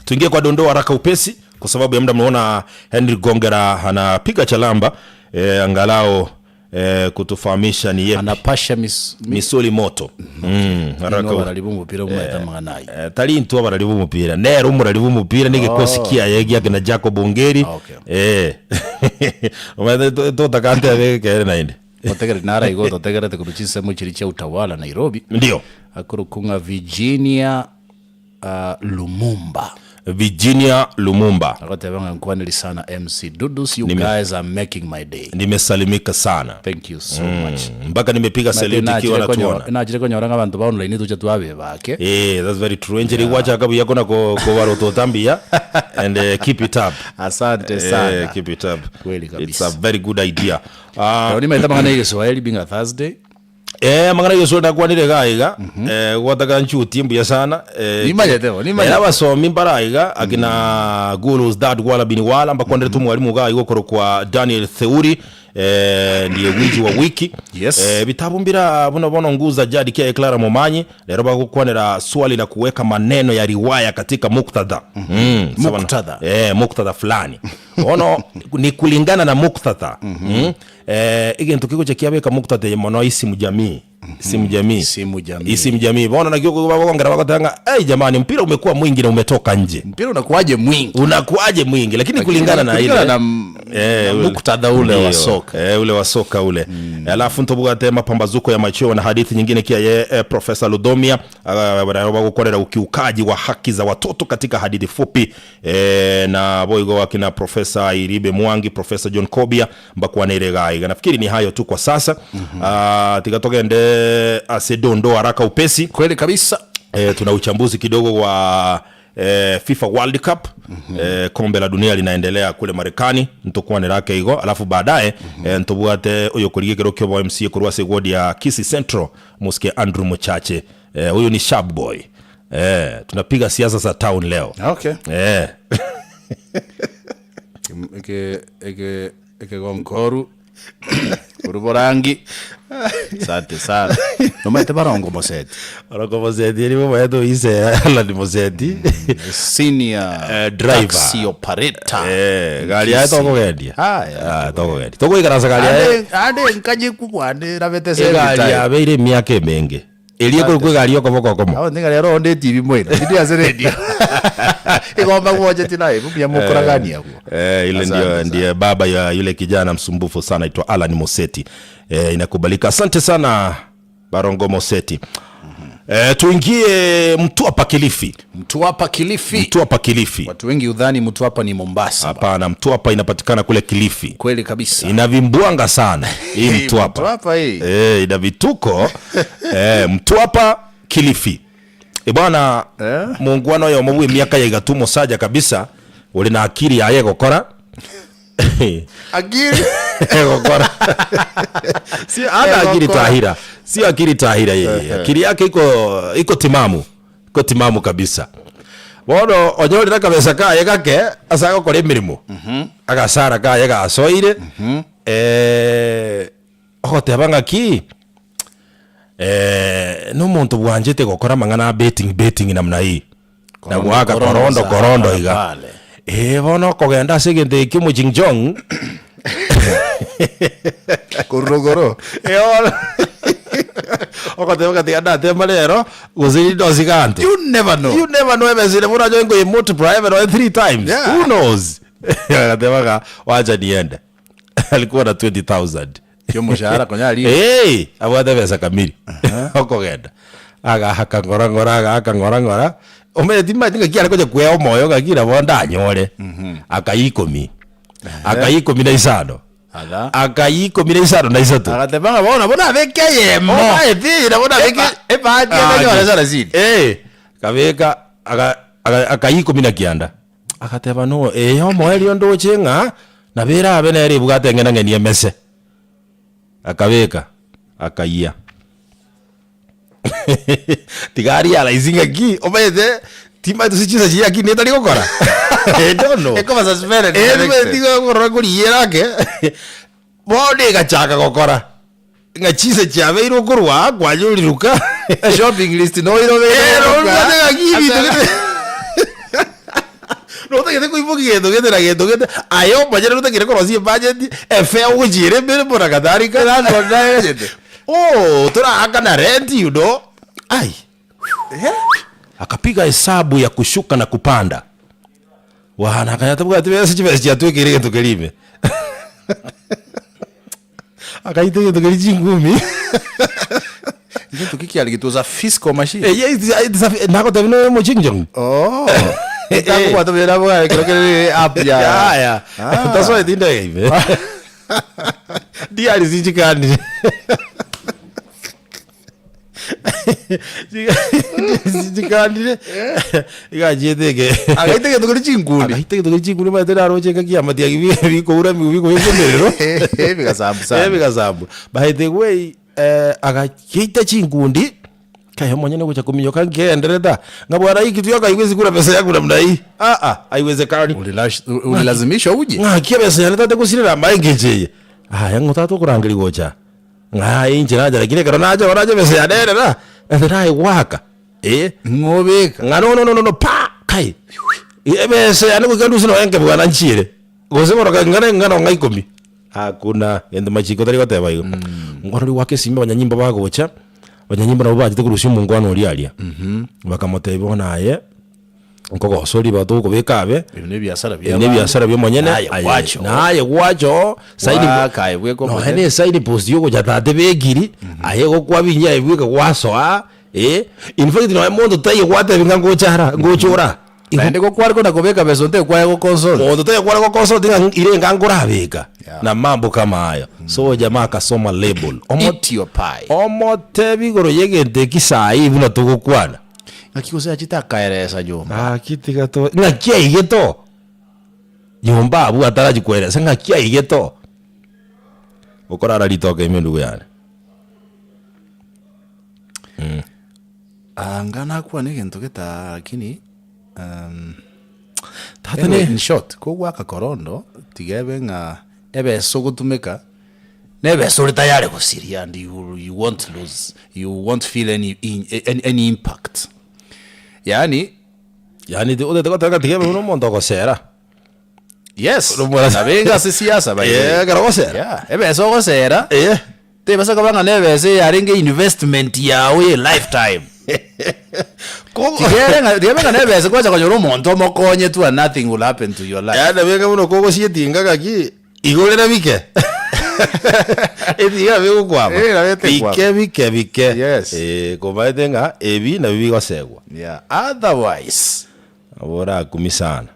tuingie kwa dondoo haraka upesi kwa sababu ya muda mnaona henry gongera anapiga chalamba eh, angalao eh, kutufahamisha ni yepi Anapasha mis, mi, misuli moto mm, haraka Nigo barari b'omupira omanyete amang'ana ayio. Eh, tari intwe abarari b'omupira nere omorari b'omupira negekosi kiaye giake na Jacob Ongeri Okay. eh omanyete to- totaka ntebe ekere naende Otegerete nara igo totegerete korwa chinsemo chiria chia Utawala Nairobi ndio akorokwa ng'a Virginia uh, Lumumba Virginia Lumumba agoteba ng'a nkwaneri sana MC Dudus you guys are making my day nimesalimika sana thank you so much mpaka nimepiga salute ikiwa natuona nachire konyora ng'a abanto ba online tocha twabebake Eh, that's very true. Enchera igwachaka buya kona ko kobarotota mbuya and uh, keep it up. asante Eh, sana keep it up. Kweli It's a kabisa. very good idea. Ah, Rero nimaete amang'ana ya egeswahili being a Thursday eh, amang'ana ya egeswahili nakwanire iga iga eh, gwataka nchutie mbuya sana eh, Nimanyete bo, nimanyete. eh, abasomi mbara iga akina Gulus Dad Wala Bin Wala mbakwanderete omwalimu iga iga okorokwa Daniel Theuri eh, ndiye gwiji wa wiki Yes. eh, bitabu mbira buno bono nguza jadi kia Clara Momanyi lero bagokwanera swali la kuweka maneno ya riwaya katika muktadha mm, sawa na- Muktadha. eh, muktadha fulani ono ni kulingana na muktadha mm. eh, egento kegocha kiabeka muktadha eye mono isimu jamii isimu jamii Isimu jamii. isimu jamii bono nakio bagongera bagoteba ng'a hey, jamani mpira umekuwa mwingi na umetoka nje mpira unakuwaje mwingi unakuaje mwingi lakini kulingana na kulingana ile na m- na muktadha ule wa Ndio. soka. Eh, ule wa soka ule alafu ntobwate mapambazuko ya machweo na hadithi nyingine kia ye eh, profesa Ludomia bagukorera ukiukaji wa haki za watoto katika hadithi fupi eh, na boigo wakina profesa Iribe Mwangi profesa John Kobia mbakwanire gaiga nafikiri ni hayo tu kwa sasa mm -hmm. tiga togende asedondo haraka upesi kweli kabisa E, tuna uchambuzi kidogo wa e, FIFA World Cup mm -hmm. E, kombe la dunia linaendelea kule Marekani ntukwanirake igo alafu baadaye mm -hmm. E, ntubwate uyu kurigia kero kio MC kurwa ase ward ya Kisii Central musike Andrew Muchache e, huyu ni sharp boy e, tunapiga siasa za town leo okay e. eke eke ekegonkoru Korwa borangi. Asante sana. Nomanyete barongo moseti. Barongo moseti eri bomaete oise Alan Moseti. Senior Eh, driver. taxi operator. Eh, gari yaye Kisii. tokogendia. Aya, Ah, tokogendia. Togoikaransa gari yaye. Ande ande nkaje kubwane rabete se every Egari time. yabeire emiaka emenge. Eria ekorokwa egari y'okoboko okomo. Abo niga rero onde etibi moino, tindi ase radio. Igo mbagwocheti naye buya mokoragania abwo. Eh, ile Asante ndio sana. ndiye baba ya yule kijana msumbufu sana aitwa Alan Moseti. Eh, inakubalika. Asante sana Barongo Moseti. Eh, tuingie Mtwapa Kilifi. Mtwapa Kilifi. Mtwapa Kilifi. Watu wengi hudhani Mtwapa ni Mombasa. Hapana, Mtwapa inapatikana kule Kilifi. Kweli kabisa. Ina vimbwanga sana hii Mtwapa. Mtwapa hii. Eh, ina vituko eh, Mtwapa Kilifi. E bwana Eh? muungwana oyo omo bwe emiaka ya igatu omosaja kabisa ore na akili yaye egokora Akili. egokora si ana akili Egokora. tahira sio akili tahira yeye akili yake iko iko timamu iko timamu kabisa bono onyorire akabesa kaye gake ase agokora emeremo agasara kaye gasoire eh, ogoteba ng'aki eh, nomonto bwanchete gokora amang'ana a betting betting namna hii na Korondo, goaka korondo korondo za korondo hapa na iga pale. eh, bono okogenda ase egento ekio omochingchong Korogoro. Eh, bono ogoteba ng'a tiga ndatema rero gose rinde osiga anto. You never know. You never know ebesa ere bono achoe nkoye multiply ebe noe three times. Yeah. Who knows? Agateba ng'a wacha niende. Alikuwa na 20,000. Kiomoshahara konya aria. Hey, abwate ebesa kamiri. Okogenda. Agahaka ng'ora ng'ora agahaka ng'ora ng'ora. Omanyete timanyeti ng'aki are konya kwea omoyo ng'aki nabo ndanyore. Akaiya ikomi. Akaiya ikomi na isano. Aga. Akaiya ikomi na isano na isato. Agateba ng'a bono nabo nabeke eyemo. Omaeti nabo nabeke. Eba- ebahati ende nyore sarasini. Eh, kabeka aga- aga- akaiya ikomi na kianda. Agateba no eye omoerio ndoche ng'a nabo erabe nere ebwate eng'enang'eni emese. Akabeka, akayia. Tiga arealise ng'aki, omanyete timanyete gose chinsa chiria akini etari gokora. I don't know. Ekoba suspended Eh, directed. timanyeti korora nkorigiera ake, bono egachaka gokora, ng'a chinsa chiabeire okorwa aa kwanyoriruka. Shopping list noirobeire Eh, oka. norobwate ng'aki ebinto gete notagete koimokia gento gete na gento gete, aye omonyene notagete korosia ebudget, efare ogochiera emeremo na kadhalika. Landlord naye gachete. Oh, toraakana rent you know. Ai. Akapiga hesabu ya kushuka na kupanda. Wana akanya tabwati besa chibesa chiatwekeire egento keria ime. Akaita egento keria chingumi. Egento ki kiare it was a fiscal machine. Eh, yeah, it's a, nagotebia noyo omochingjong. Oh. Takobwata buya nabo ekero kere app ya. Yaya. Ah. Tasoeti ndege ime. Diari sichikanire. Sichikanire. Igachiete eke. Agaita egento kere chinkundi. Agaita egento kere chinkundi omanyete naroche ngaki amatiangi bi- bikoura emigu bikobeka emerero. Bigasambu sana. Eh, bigasambu. By the way, eh, agachiita chinkundi, Kaye omonyene ogocha kominyoka nkegenderete aa, ng'a bwana hii kitu yako haiwezi kula pesa yangu namna hii. Ah ah, haiwezekani. Ulilash- Ulilazimishwa uje? Ng'aki ebesa yane tate gosirera amae engencho eye. Aya ng'o tata okorangeria gocha? Ng'a aye inche nacha lakini ekero nacha bono nacha ebesa yane erera, ere nayegoaka eh. Ng'o obeka? Ng'a no no no no no pa! Kai, ebesa yane goika ndusie nonya nke bwana nchiere. Gose bono ng'ana eng'ana ng'a ikomi. Hakuna gento machiko tari goteba igo. Ngorori goaka esimi abanyanyimbo bagocha, abanyanyimbo nabwo bachete korusia omongwana oria aria. Bakamotebia bono aye, nkogosoria igo togokobeka abe, Ebi ne ebiasara ebi ne ebiasara bia omonyene, Naye aye gwacha oo. naye gwacha oo, sign Goaka aye bweka nonya omonyene. na esign post ya ogocha tata ebekiri, aye gokwabinyia aye bweka gwasoa, eh, in fact nonya monto taiyo gwatebi ng'a ngocha ara, ngocha ora. Igo Naende gokware kona kobeka besa onte kwaya goconsult. Monto taiyo goconsult ng'a ire enga nkorabeka Yeah. na mambo kama hayo. So jamaa akasoma label. Omo- Eat your pie. Omotebi igoro y'egento eki saa hii buna togokwana. Ng'aki gose achete akaeresa nyomba. Gaki tiga to ng'aki aigete oo nyomba abwo atarachi koeresa ng'aki aigete oo. Okorara ritoke ime ndugu yane. Anga nakwane egento geta lakini um, Tata anyway, ne in short, kogwaka korondo tiga ebe ng'a ebesa ogotumeka. Nebesa ore tayari gosiria and you, you won't lose, you won't feel any, any, any impact. Yaani. Yaani otagete goteba ng'a tiga ebe buna omonto ogosera. Yes, nabo enga ase siasa by the way. Eh, ekero ogosera. Yeah, ebesa ogosera, Eh. tebasa koba ng'a nebesa eyarenge investment yago ye lifetime. Kogo- Tiga ere ng'a tiga ebe ng'a nebesa kwacha konyora omonto omokonye tu and nothing will happen to your life. Yaani nabo enga buna okogosia etinga gaki, igorera bike. Etinga nabo egokwama. Eh, nabo etekwama. Bike bike bike. Yes. Eh, komaete ng'a ebi nabio bigosegwa. Yeah, otherwise. Nabo orakumie sana.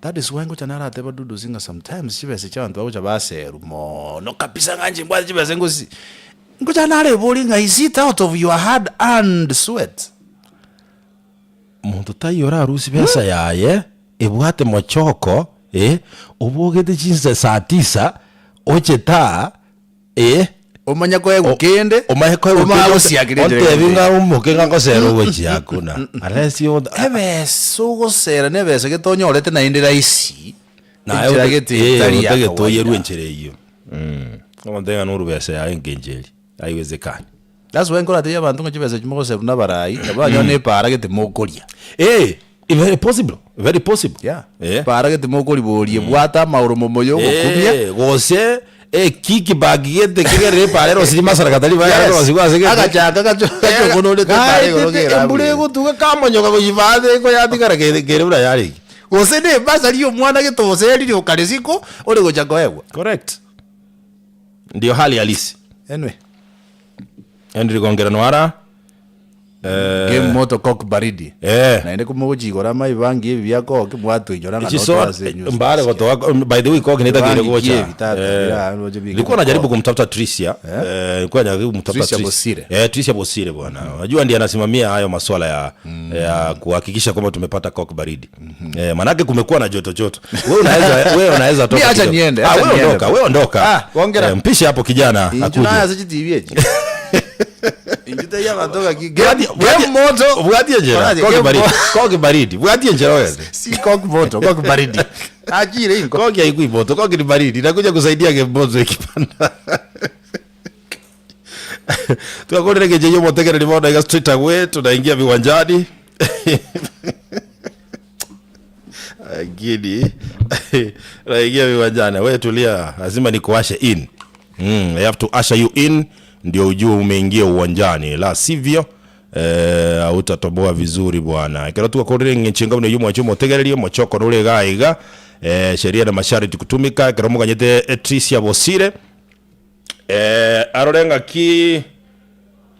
That is why ngocha narateba Dudusi ng'a sometimes chibesa chia abanto bagocha baserwa mono kabisa ng'a inche mbwate chibesa ngosi ngocha nareboria ng'a is it out of your hard earned sweat? Monto taiyo orarusie besa yaye ebwate mochoko eh, obogete chinsa saa tisa oche aa eh. Omanye koegwa kende, Omanye koegwa omanye kende, gosiakera enchera ontebi egento ng'a eye. omoke ng'a ngosera ogochia hakuna unless you Ebesa ogosera na ebesa gete onyorete naende rahisi, Naye enchera ote- gete eh, etari ya otagete oyerwe kawaida. enchera eyio omonto ng'a noru besa yaye engencho eria, haiwezekani. That's why nkoratebia abanto ng'a chibesa echi mogoserwa na abarai, nabo banyore na epaara gete mokoria. Eh, very possible, very possible. Yeah. Eh. Epaara gete mokoriboria ebwate amaoromo moyo ogokumia. Eh, gose ekickback gete kegerere epaara erosirie masara katari Yes. bayare korosigwa ase gete. Agachaka gacho- gachokonorete epaara igoro Gaetete kera embura abwo. egotuga kamonyoka gochibaate iko yatigara kere kere buna yarenge. Gose na ebasari ya omwana gete oserire okare isiko ore gocha koegwa. Correct. Ndio hali halisi. Anyway. Henry Gongera Nwara. Eh, Game moto cock baridi. Eh. Naende komogochigora amaibangi ebi bia cock mwatoinyora ng'a Chiso notoa ase news mbare desk. gotoa by the way cock netakeire Ebangi gocha. ki ebi tata, Eh, bira roche bige Nilikuwa najaribu cock. kumtafuta Tricia. Eh, nilikuwa najaribu kumtafuta Tricia Tricia. Bosire. Eh, Tricia Bosire bwana. Unajua ndiye anasimamia hayo masuala ya ya kuhakikisha kwamba tumepata cock baridi. Eh, manake kumekuwa na joto joto. Wewe unaweza wewe unaweza toka. Mi acha kidogo. niende, Ah, acha wewe niende ondoka, bwana. wewe ondoka. Ah, gongera. Eh, mpishe hapo kijana Inchu akuje. naye ase chitibi echi. Inchu teiyo abanto gaki. Game Bwati- bwati- game moto. Bwati enchera. Bwati, Koki game baridi. mo- Koki baridi. Bwati enchera wewe. Si cock moto, cock baridi. Achire inko. Koki haikui moto, koki ni baridi. Inakuja kusaidia game moto ikipanda. Tukakorire geche yo motegereri bono iga straight away tunaingia viwanjani. Lakini naingia viwanjani. Wewe tulia, lazima nikuashe in. I have to usher you in ndio ujue umeingia uwanjani, la sivyo eh, hautatoboa vizuri bwana. Ekero twakorire ng'encho buna eywo mwanche omotegererie omochoko nore iga iga eh, sheria na masharti kutumika ekero moganyete Etricia Bosire eh, arore ng'aki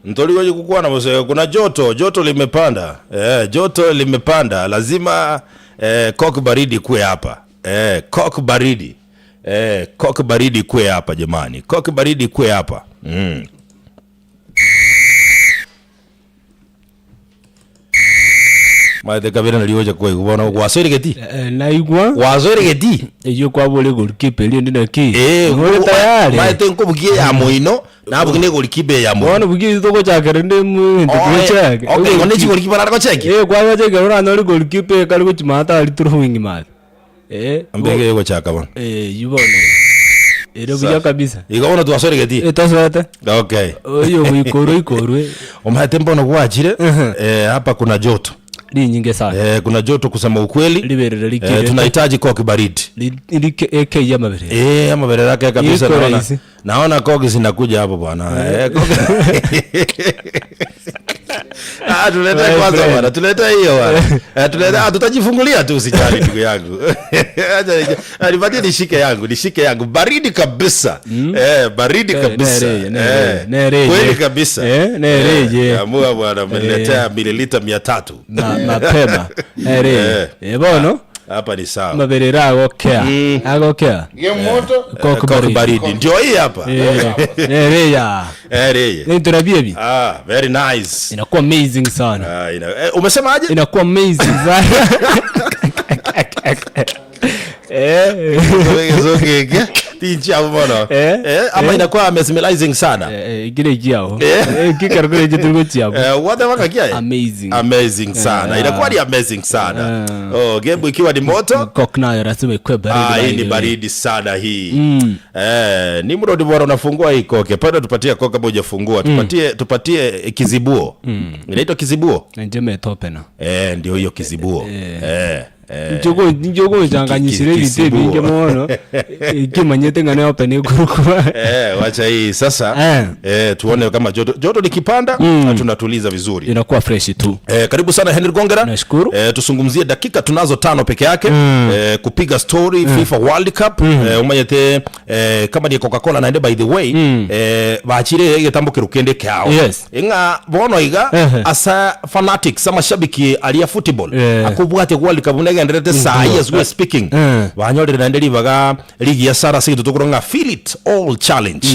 ntori gochi gokwana bose kuna joto joto limepanda eh, joto limepanda lazima eh, cock baridi kuwe hapa eh, cock baridi eh, cock baridi kuwe hapa jamani cock baridi kuwe hapa mm. Maete kabere nari ocha kwaigwa bono gwasoire geti Eh, naigwa gwasoire geti eyio kwabora egolikipa eria ende naki Eh, ore tayari maete nkobugie ya moino nabugie na egolikipa ya moino bono bugia ase togochakera rende egento togochake Okay, igo ne chigolikipa nare gocheki Eh, kwagachekera oranyore egolikipa ekare gochia maate aria throwing maate Eh, Mbege egochaka bono. Eh, eyio bono ere buya kabisa. Igo bono twasoregeti? Eh, tosoete. Okay. Oyo goikorwa ikorwe. Omanyete mbono gwachire eh, hapa kuna joto Rinyinge sana. eh, kuna joto kusema ukweli Riberera eh, rikirete. tunahitaji koki baridi Ri- rike ekeiya amaberera. eh, amaberera yake kabisa Iko naona, rahisi. naona koki zinakuja hapo bwana eh, koki Ah, tulete My kwanza friend. bwana, tulete hiyo bwana. Eh, tulete ah, tutajifungulia tu usijali ndugu yangu. Acha nije- ah, nipatie nishike yangu, nishike yangu. Baridi kabisa. Eh, baridi Eh, kabisa. nereye, nereye, Eh, nereye. Kweli kabisa. Eh, nereye. Eh, amua bwana, umeniletea mililita 300. Ma- mapema nereye. Eh. Eh, bono Hapa ni sawa. amaberera agokea agokea Game moto. Eh, Coke Coke baridi. baridi. Ndio hii hapa. Eh, nereya Eh, reye. niturabi ebi Ah, very nice. inakuwa amazing sana Ah, ina, eh, umesema aje? inakuwa amazing sana. Eh. Egesongo eke tinchiabo mono. Eh. Eh, ama inakuwa mesmerizing sana. Eh, eh, kire ekiao. Eh. Eh, kikero kire echi turi gochiabo. Eh, whatever kakia. Amazing. Amazing sana. Eh. Inakuwa ni amazing sana. Eh. Oh, game ikiwa ni moto. Coke nayo lazima ikuwe baridi. Ah, hii by ni the way. baridi sana hii. Eh, Nimrod bwana unafungua hii koke. Pale tupatie koke kama hujafungua. Tupatie tupatie kizibuo. Inaitwa kizibuo? Njeme etopena. Eh, ndio hiyo kizibuo. Eh. Eh. Njogo nchanganyisire Ki- ebinto kisibuo. ebinge mono kimanyete ng'a neopen ekorokwa Eh, wacha hii sasa. Eh. Eh, tuone kama joto joto likipanda tunatuliza vizuri. inakuwa fresh tu Eh, karibu sana Henry Gongera. Nashukuru. Eh, tusungumzie dakika tunazo tano peke yake eh, kupiga story FIFA World Cup eh, umanyete eh, kama ni Coca-Cola naende by the way eh, bachire egetambo kerukende kyao Yes. ing'a bono iga Ehe. asa fanatics amashabiki aria football Eh. akobwate World Cup negenderete saa hii as we are speaking Eh. banyorire naende ribaga ligi ya sara ase gento tokorora ng'a feel it all challenge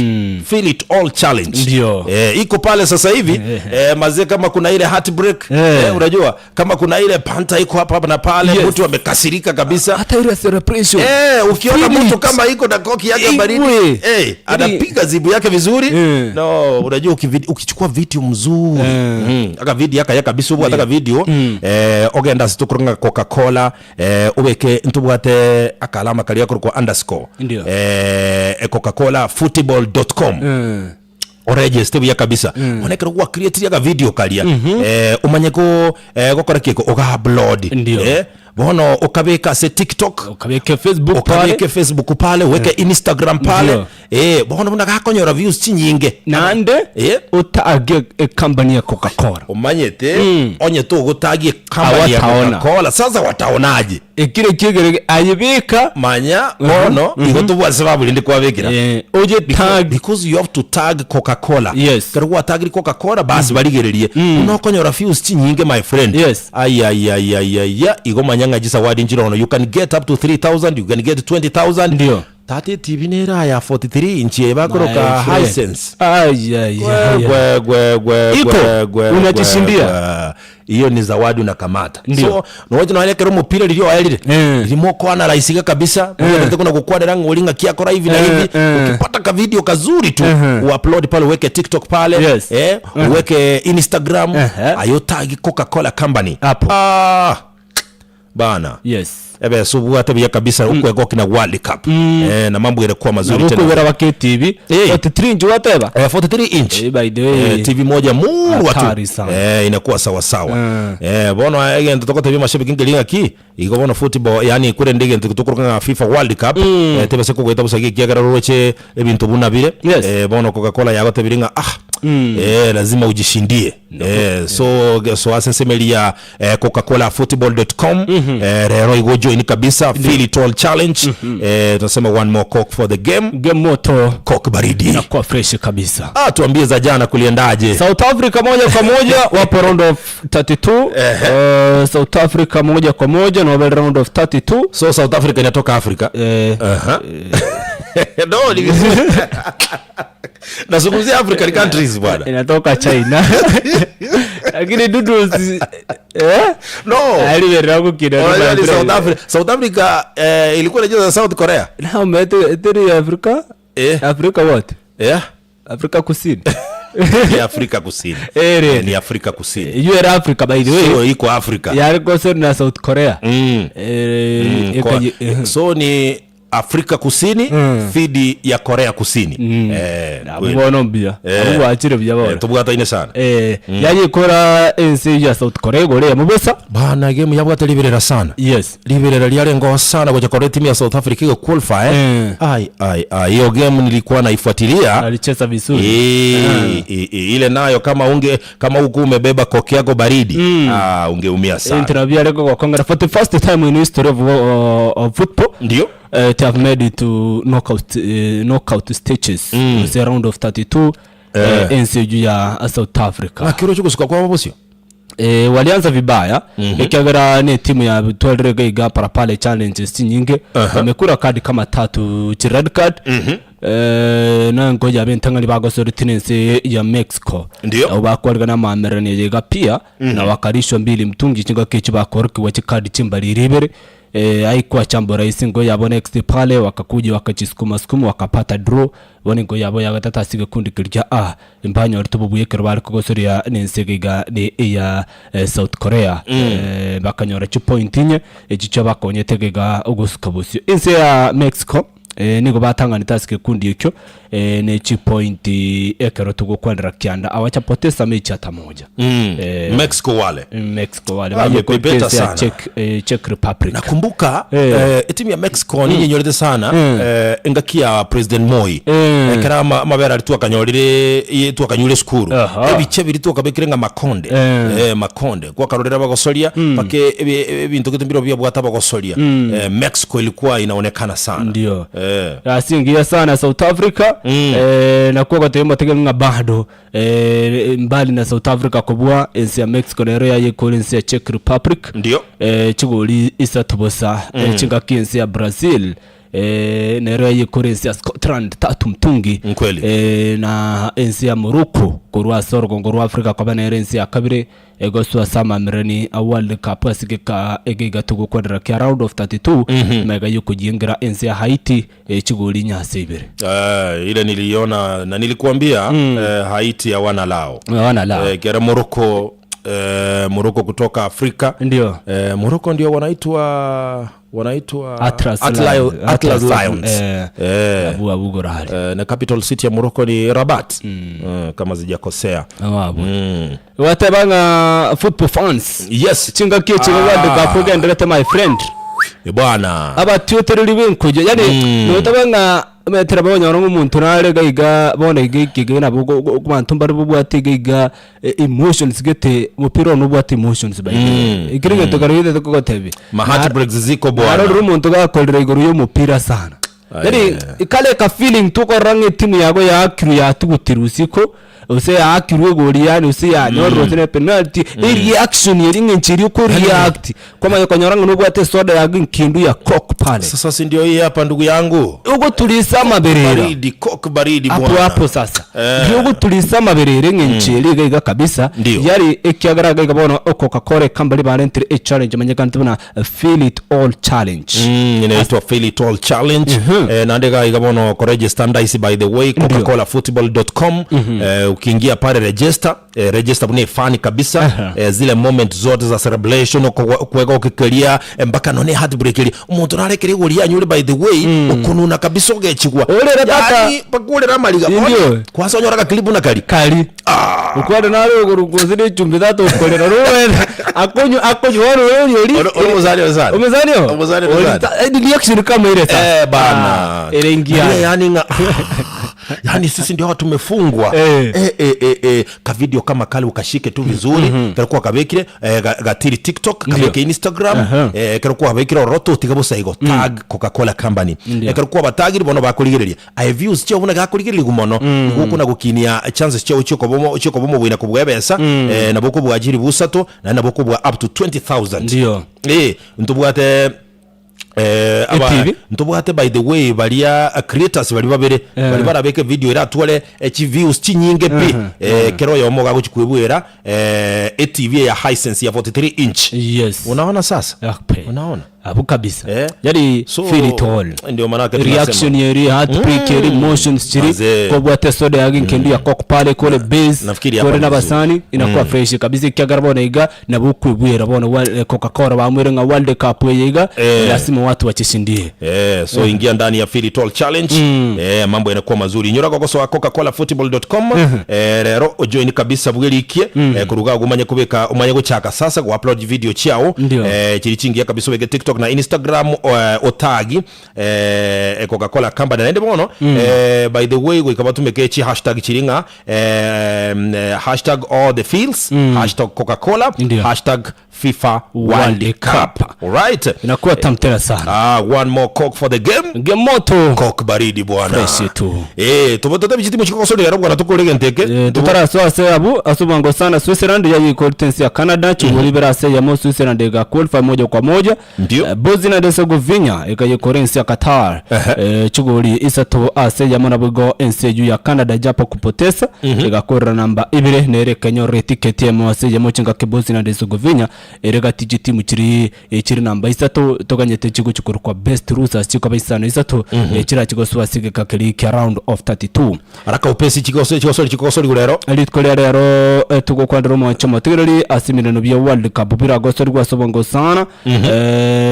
feel it all challenge Ndio. eh, iko pale sasa hivi eh, mazee kama kuna ile heartbreak Eh. eh, unajua kama kuna ile panta iko hapa hapa na pale Yes. mtu amekasirika kabisa hata ile celebration Eh, ukiona Feel mtu it. kama iko na koki yake Igwe. baridi eh, anapiga zibu yake vizuri Eh. no unajua ukivid, ukichukua video mzuri Eh. mm. aka video yaka yaka kabisa ubu ataka video eh, ogenda situkuronga Coca-Cola eh, ubeke ntubwate akalama karia korokwa underscore Ndio. eh, Coca-Cola football.com Eh. oregeste buya kabisa mm. onekero gwa create ga video karia eh, umanye ko eh, gokora kiko uga upload Ndio. eh, bono ukabeka ase tiktok ukabeke facebook pale ukabeke facebook pale uweke instagram pale Ndio. eh, bono buna gakonyora views chinyinge nande Eh. utage ecompany ya coca-cola umanyete onye tugutagie company ya Hawataona. Coca-Cola sasa wataonaje ekire kigerege ayibika manya bono igo tubwase babulindi kwabekera eh, oje tag because you have to tag coca-cola Yes. kero gwatagiri coca-cola basi barigererie unokonyora views chinyinge my friend Yes. ayayayayaya igo manya ng'a chisawadi nchirono you can get up to 3000 you can get 20000 Ndio. tati tv nera ya 43 inch bakoroka My friend. hisense Ai, ai, ai, ai. Gwe, gwe, gwe, Iko, gwe, gwe, unajishindia. gwe. Hiyo ni zawadi unakamata. Ndio. So noje noelekera omupira riria oerire Eh. rimo kwanaraisiga kabisa eh. kuna gukwanera ng'ori ng'a kiakora hivi na Eh, hivi eh. ukipata ka video kazuri tu Mhm. uupload pale uweke tiktok pale Yes. eh, uweke instagram Ehe. ayo tag coca-cola company Hapo. ah, bana yes ebe subwate buya kabisa mm. ukwegokina world cup eh, na mambo yalikuwa mazuri tena nabokobera bake tv Eh. 43 inch wateba Eh, 43 inch Eh, by the way. eh, tv moja murwa tu Hatari sana. eh, inakuwa sawa sawa Mm. eh, bono egento togotebia mashabiki ngeri ng'aki igo bono football yani kure ndi egento tokoroka ng'a fifa world cup eh, tebase kogoeta bosa gikiagera roche ebinto buna bire Yes. eh, bono coca-cola yagotebire ng'a ah eh, lazima ujishindie eh, so so asensemeria eh, coca-cola football.com eh, rero igo join kabisa feel it all challenge eh, tunasema one more coke for the game game moto coke baridi inakuwa fresh kabisa Ah, tuambie za jana kuliendaje? South Africa moja kwa moja wapo round of 32 uh, South Africa moja kwa moja na wapo round of 32 So South Africa inatoka Afrika. eh, Aha. No, ni vizuri. Nazungumzia African countries bwana. inatoka China lakini dudu eh No. aliverera kukina Unajua ni South Africa. South Africa eh, ilikuwa inacheza na South Korea. na umete teri Africa Eh. Africa what Yeah. Afrika Kusini Ni Afrika Kusini. Eh, really? Ni Afrika Kusini. you are Africa by the way So iko Afrika. yarikose na South Korea Mm. eh Mm, kwa- ekaji- eh. So ni Afrika Kusini dhidi ya Korea Kusini. Eh, kweli. bono mbia Eh. abo bwachire buya Eh, bono tubwataine sana. eh yayikora ensi ya South Korea igoro ya mubesa Bana game yabwate liberera sana. yes liberera liarengo sana kwa kore timu ya South Africa iko qualify Mm. ai ai ai hiyo game nilikuwa naifuatilia alicheza vizuri e, e, e, ile nayo kama unge kama huku umebeba koki yako baridi ah, ungeumia sana interview ariko gwakongera for the first time in history of, uh, of football ndio uh, to have made it to knockout uh, knockout stages mm. the round of 32 eh. uh, ensi juu ya South Africa akiro chukusuka kwa bosio e, walianza vibaya mm-hmm. ikiagera ni timu ya twelrega iga parapale challenges nyingi uh-huh. wamekula kadi kama tatu chi red card mm-hmm. e, na ngoja bentang'ani bagosoretinense ya mexico Ndio. Nabo bakwarigana amamererania yega pia mm-hmm. na wakarishwa mbili mtungi chinga kechi bakorokiwa chikadi chimbaliri ibere Eh, haikuwa chambo rahisi ngo yabo next pale wakakuja wakachisukuma sukuma wakapata draw bono engo yabo ya gatato ase egekundi keria kia A mbanyorete obobuya ekero bare kogosoria na ense iga iga ne eya eh, South Korea eh, bakanyora chipoint inye echi chiabakonyete iga iga ogosuka bosio. Ense ya Mexico eh, nigo batang'anete ase egekundi ekio eh, ne chipoint ekero togokwanera kianda hawachapoteza mechi hata moja Eh, Mexico wale Mexico wale Ah, baye wamepepeta kotense ya sana. Czech, eh, Czech Republic Nakumbuka Eh. eh, timu ya Mexico ninyenyorete sana eh, engaki ya President Moi Eh. ekera ama- amabere aria twakanyorire ye- twakanyure esukuru Aha. ebiche biria twakabekire ng'a makonde Eh. eh, makonde gwakarorera abagosoria mpaka ebi- ebinto gete mbiro biabwate abagosoria eh, Mexico ilikuwa inaonekana sana Ndio. eh. Asingiya sana South Africa eh, nakuwa goteba motege ng'a bado eh, mbali na South Africa kobua ense ya Mexico nero yayekore ense ya Czech Republic Ndio. eh, chigori isato bosa eh, chingaki ense ya Brazil eh, nero yayekore ense ya Scotland tatu mtungi Nkweli. eh, na ense ya Morocco korwa ase orogongo rwa Africa koba nere ense ya kabere egoswa ase amamerani a World Cup ase egeka egeiga togokwanera kia round of 32 mega yokojiengera ense ya Haiti eh, chigori inye ase ibere Eh, ile niliona na nilikuambia eh, Haiti hawana lao Hawana lao. eh, kera Morocco eh, Morocco kutoka Afrika Ndio. eh, Morocco ndio wanaitwa wanaitwa Atlas Atla- Lions. Atlas Atlas Lions eh, eh, abu abu gorahari eh, na capital city ya Morocco ni Rabat eh, kama sijakosea awabo wateba ng'a football fans yes chingaki echi World Cup ogenderete my friend Eh, bwana abatiotereri b'enkujo yani notaba ng'a metera banyora ng'a omonto nare iga iga bono iga iki iga nabo go- go- abanto mbare bobwate iga iga eh, emotions gete omopira one obwate emotions by the way. Ekero egento kare gete tokogotebia. Ma heartbreaks ziko bwana. Narorire omonto gakorera igoro ya omopira sana. Aye. Yani kare ka feeling tokorora ng'a etimu yago yaakirwe yatugutirwe isiko gose yaakirwe egori yaani gose yanyorire gose ne penalty ereaction eria eng'encho eria okoreact kwamanya konyora ng'a nobwate esoda yago enkendu ya coke pale. Sasa si ndio hii hapa ndugu yangu Ogotulisa amaberera baridi coke baridi hapo bwana hapo sasa Eh. ndio ogotulisa amaberera eng'encho eria iga iga kabisa Ndio. yari ekiagera iga iga bono ococa-cola ekambari barentire echallenge emanyekanete buna Feel it all challenge. Inaitwa Feel it all challenge. Eh, naende iga iga bono koregister ndaisi by the way coca-colafootball.com eh, ukiingia pale register eh, register buna efani kabisa eh, zile moment zote za celebration kuweka ukikeria eh, mpaka none heartbreak eri omonto narekere igori yanyure by the way okonuna kabisa ogechigwa Orere mpaka- yani mpaka orere amariga Ndio. kwanza onyora gakilipu na kari Kari. Okware nare igoro gose ne echumbi tata okorera rowe akonywa akonywa oro ori ori. Oro- oro omosani osani. Omosani o? Omosani Ori osani. ta- eh, reaction kama ile sasa. Eh, bana. Ah, ile ingia. Ile yani nga yani sisi ndio hawa tumefungwa Eh. eh, eh, eh, eh, kavideo kama kale ukashike tu vizuri mm kabekire eh, gatiri tiktok kabeke instagram Aha. eh, kero kwa kabekire oroto tiga bosa igo tag coca cola company eh, kero kwa batagiri bono bakorigereria aye views chio buna gakorigereria mono igo kuna gukinia chances chio chio chio kobomo bwina kubwebesa eh, nabo kobwajiri busato na nabo kobwa up to 20000 Ndio. Eh, ntobwate eh, aba, ETV? ntobwate by the way baria uh, creators bari babere Eh. bari barabeke video iratware eh, chi views chinyinge pi eh, kero yomo gagochikwebwera eh, etv ya Hisense ya 43 inch Yes. unaona sasa Yakpe. unaona Abu kabisa. Eh. Yari So, feel it all. ndio manake tunasema. Reaction yeri heartbreak yeri emotions chiri Mazee. kobwate soda yage nkendu ya coke pale kore base Nafikiri hapa kore ni n'abasani inakuwa fresh kabisa ekiagera bono iga nabo okwebwera bono Coca-Cola bamwire ng'a World Cup eye iga Eh. lazima watu wachishindie. Eh, so ingia ndani ya Feel It All Challenge eh, mambo yanakuwa mazuri nyora gogosoa coca-cola football.com eh, rero ojoin kabisa bwerikie eh, kuruga umanye kubika umanye guchaka sasa ku upload video chiao Ndio. eh, chiri chingia kabisa ubeke TikTok na Instagram eh, otagi eh, Coca-Cola company naende bono eh, by the way goika batumeke chi hashtag chiringa eh, mm, eh, hashtag all the feels hashtag Coca-Cola Ndio. hashtag FIFA World World Cup. Cup. Alright. Inakuwa tamu tena sana. Ah, one more coke for the game. Game moto. Coke baridi bwana. Fresh tu. Eh, tubotote bichiti muchikokosolera rero bwana tukorege nteke. Eh, tutarasoa ase abu asubango sana Switzerland yayikoltensi ya Canada chigoli birase yamo Switzerland ega qualify moja kwa moja Ndio. Eh, Bosnia na Herzegovina ekayekorensi ya Qatar eh, chigoli isato ase yamo nabwo ense eyu ya Canada japo kupotesa egakorera namba ibere nere ekenyorera etiketi emo ase yamo chingaki Bosnia na Herzegovina. Ere gati chitimu chiri chire namba isato toganyete chigochi korokwa best losers chikoba isano isato chirachi gosoa ase egeka keria kia round of 32. Haraka upesi chigose chigosori chikogosorigwa rero. Rituko ria rero togokwanera omwancho omotegereri ase emirano bia World Cup biragosorigwe ase obongo sana.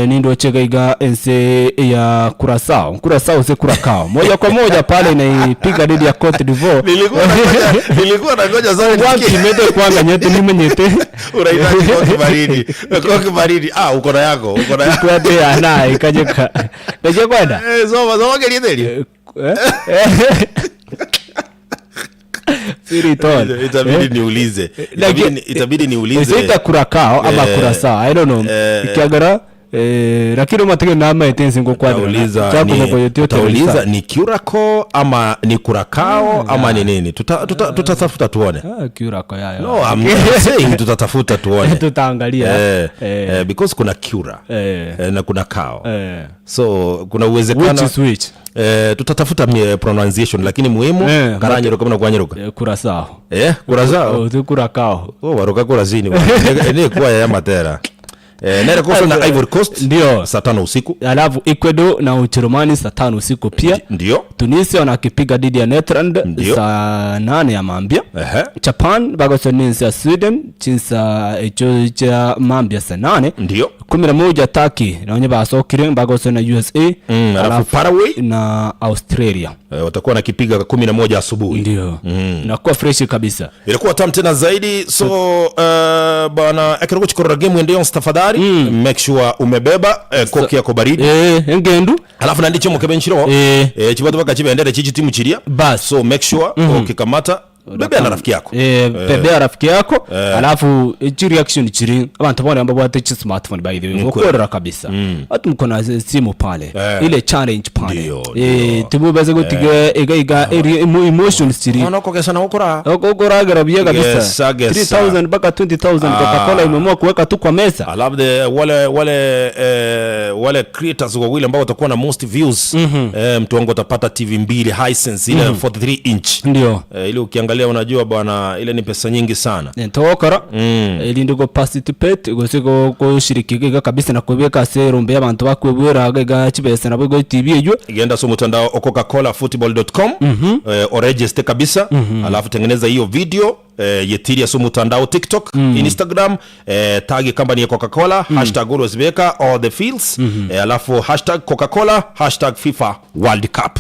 Nindoche iga iga ense ya Curacao, Curacao gose Curacao moja kwa moja pale inaipiga dhidi ya Cote d'Ivoire. Nilikuwa nangoja nilikuwa nangoja sana nisikie. Gwakimete kwanganyete nimenyete Unahitaji koki baridi. Koki baridi. Ah, uko na yako, uko na yako. kwate yana ikanyeka. Ndeche kwenda. Eh, soma soma kerieteri. Eh? Siri tol. Itabidi niulize. Itabidi itabidi niulize. Ita Curacao ama Eh, Curacao, I don't know. eh, Ikiagara lakini umatege namaete ense ngokwanera. Utauliza ni, utauliza ni Curacao ama ni Curacao ama ni nini? Tuta tuta tutatafuta tuone. Ah, Curacao yayo. No, I'm saying tutatafuta tuone. Tutaangalia. Eh, Eh. because kuna Cura Eh. na kuna Kao. Eh. So kuna uwezekano Which is which? Tutatafuta pronunciation lakini muhimu karanyeruka mna kwanyeruka. Curacao. Curacao. Oh, tu Curacao. Oh, waruka kurazini. Ni kwa ya matera. Nere kosa na Ivory Coast Ndio. saa 5 usiku. Alafu Ecuador na Ujerumani saa 5 usiku pia. Ndio. Tunisia wanakipiga dhidi ya Netherlands Ndio. saa 8 ya mambia. Ehe. Japan bagosonensa ya Sweden chinsa echo cha mambia saa 8. Ndio. 11 Turkey naonye basokire bagosona USA Alafu Paraguay na Australia. Watakuwa nakipiga 11 asubuhi. Ndio. Inakuwa fresh kabisa. Ilikuwa tamu tena zaidi so bana ekirogo chikorora game ende yonse tafadhali make sure umebeba koki yako baridi Engendu alafu nandi chimo kebenchiro chibatu bakachibendera chichi timu chiria Bas. so make sure ukikamata bebea na rafiki yako bebea rafiki yako alafu chi reaction chiri abantu bone ambabwate chi smartphone by the way gokorera kabisa ati mko na simu pale ile challenge pale Ndio, ndio. tibubeze gutiga iga iga emotions chiri ono kogesa na gukora okoragera bia kabisa Gesa, gesa. 3000 mpaka 20000 Coca-Cola imeamua kuweka tu kwa meza. I love the wale wale wale creators wawili ambao watakuwa na most views mtu wangu atapata TV mbili Hisense ile 43 inch Ndio. Ile ukiangalia unajua bwana ile ni pesa nyingi sana. Ntokora ili go participate gose go goshiriki iga kabisa na kubeka ase erombe y'abantu bakwebwera iga chibesa nabo igo TV eywo. Genda so mtandao coca-cola-football.com oregister kabisa alafu tengeneza hiyo video yetiria so mtandao TikTok Instagram tag company ya Coca-Cola hashtag always beka all the fields alafu hashtag Coca-Cola hashtag FIFA World Cup.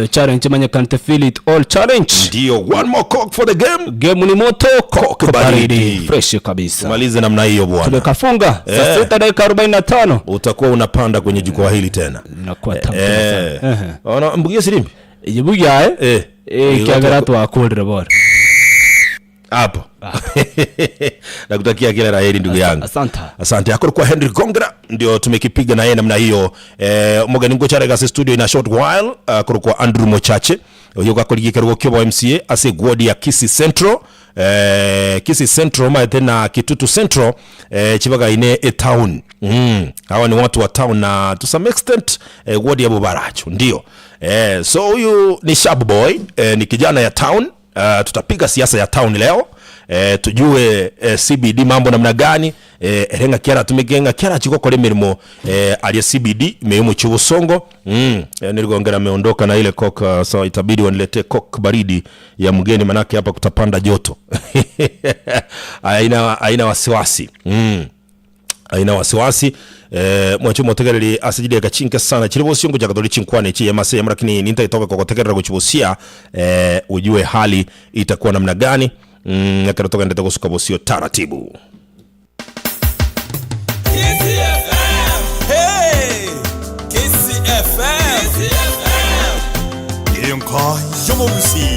Challenge manyekante feel it all challenge. Ndio, one more coke for the game. Game ni moto, Coke baridi. Fresh kabisa. Malize namna hiyo bwana. Tumekafunga saa 6 dakika 45. Utakuwa unapanda kwenye jukwaa hili tena. Inakuwa tamu tena sana. Ona mbugie sirimbi. Ibuya kiagera twakurire bora. Hapo. Nakutakia kila la heri ndugu yangu. Asante. Asante. Akoro kwa Henry Gongra ndio tumekipiga na yeye namna hiyo. Mugeni ngochare gase studio in a short while akoro kwa Andrew Mochache. Oyo gakorigie kerugo kyobo MCA ase ward ya Kisii Central. Kisii Central maete na Kitutu Central chibaga ine e town. Hawa ni watu wa town na to some extent ward ya Bobaracho ndio. So huyu ni sharp boy, ni kijana ya town. Tutapiga siasa ya town leo. Tujue CBD mambo namna gani. Erenga kiara tumegenga kiara chiko kore mirimo aliye CBD meyumu chubusongo. Niligongera ameondoka na ile coke, so itabidi waniletee coke baridi ya mgeni manake hapa kutapanda joto. Haina wasiwasi. Haina wasiwasi. Mwacho motegereri asijide gachinke sana chiribo sio ngoja kadoli chinkwane chi yamase yamra lakini nitaitoka kwa kutegerera kuchibusia ujue hali itakuwa namna gani. Nakatoka ndeta kusuka bosio taratibu. KCFM. Hey! KCFM. Yonka Yomogusi.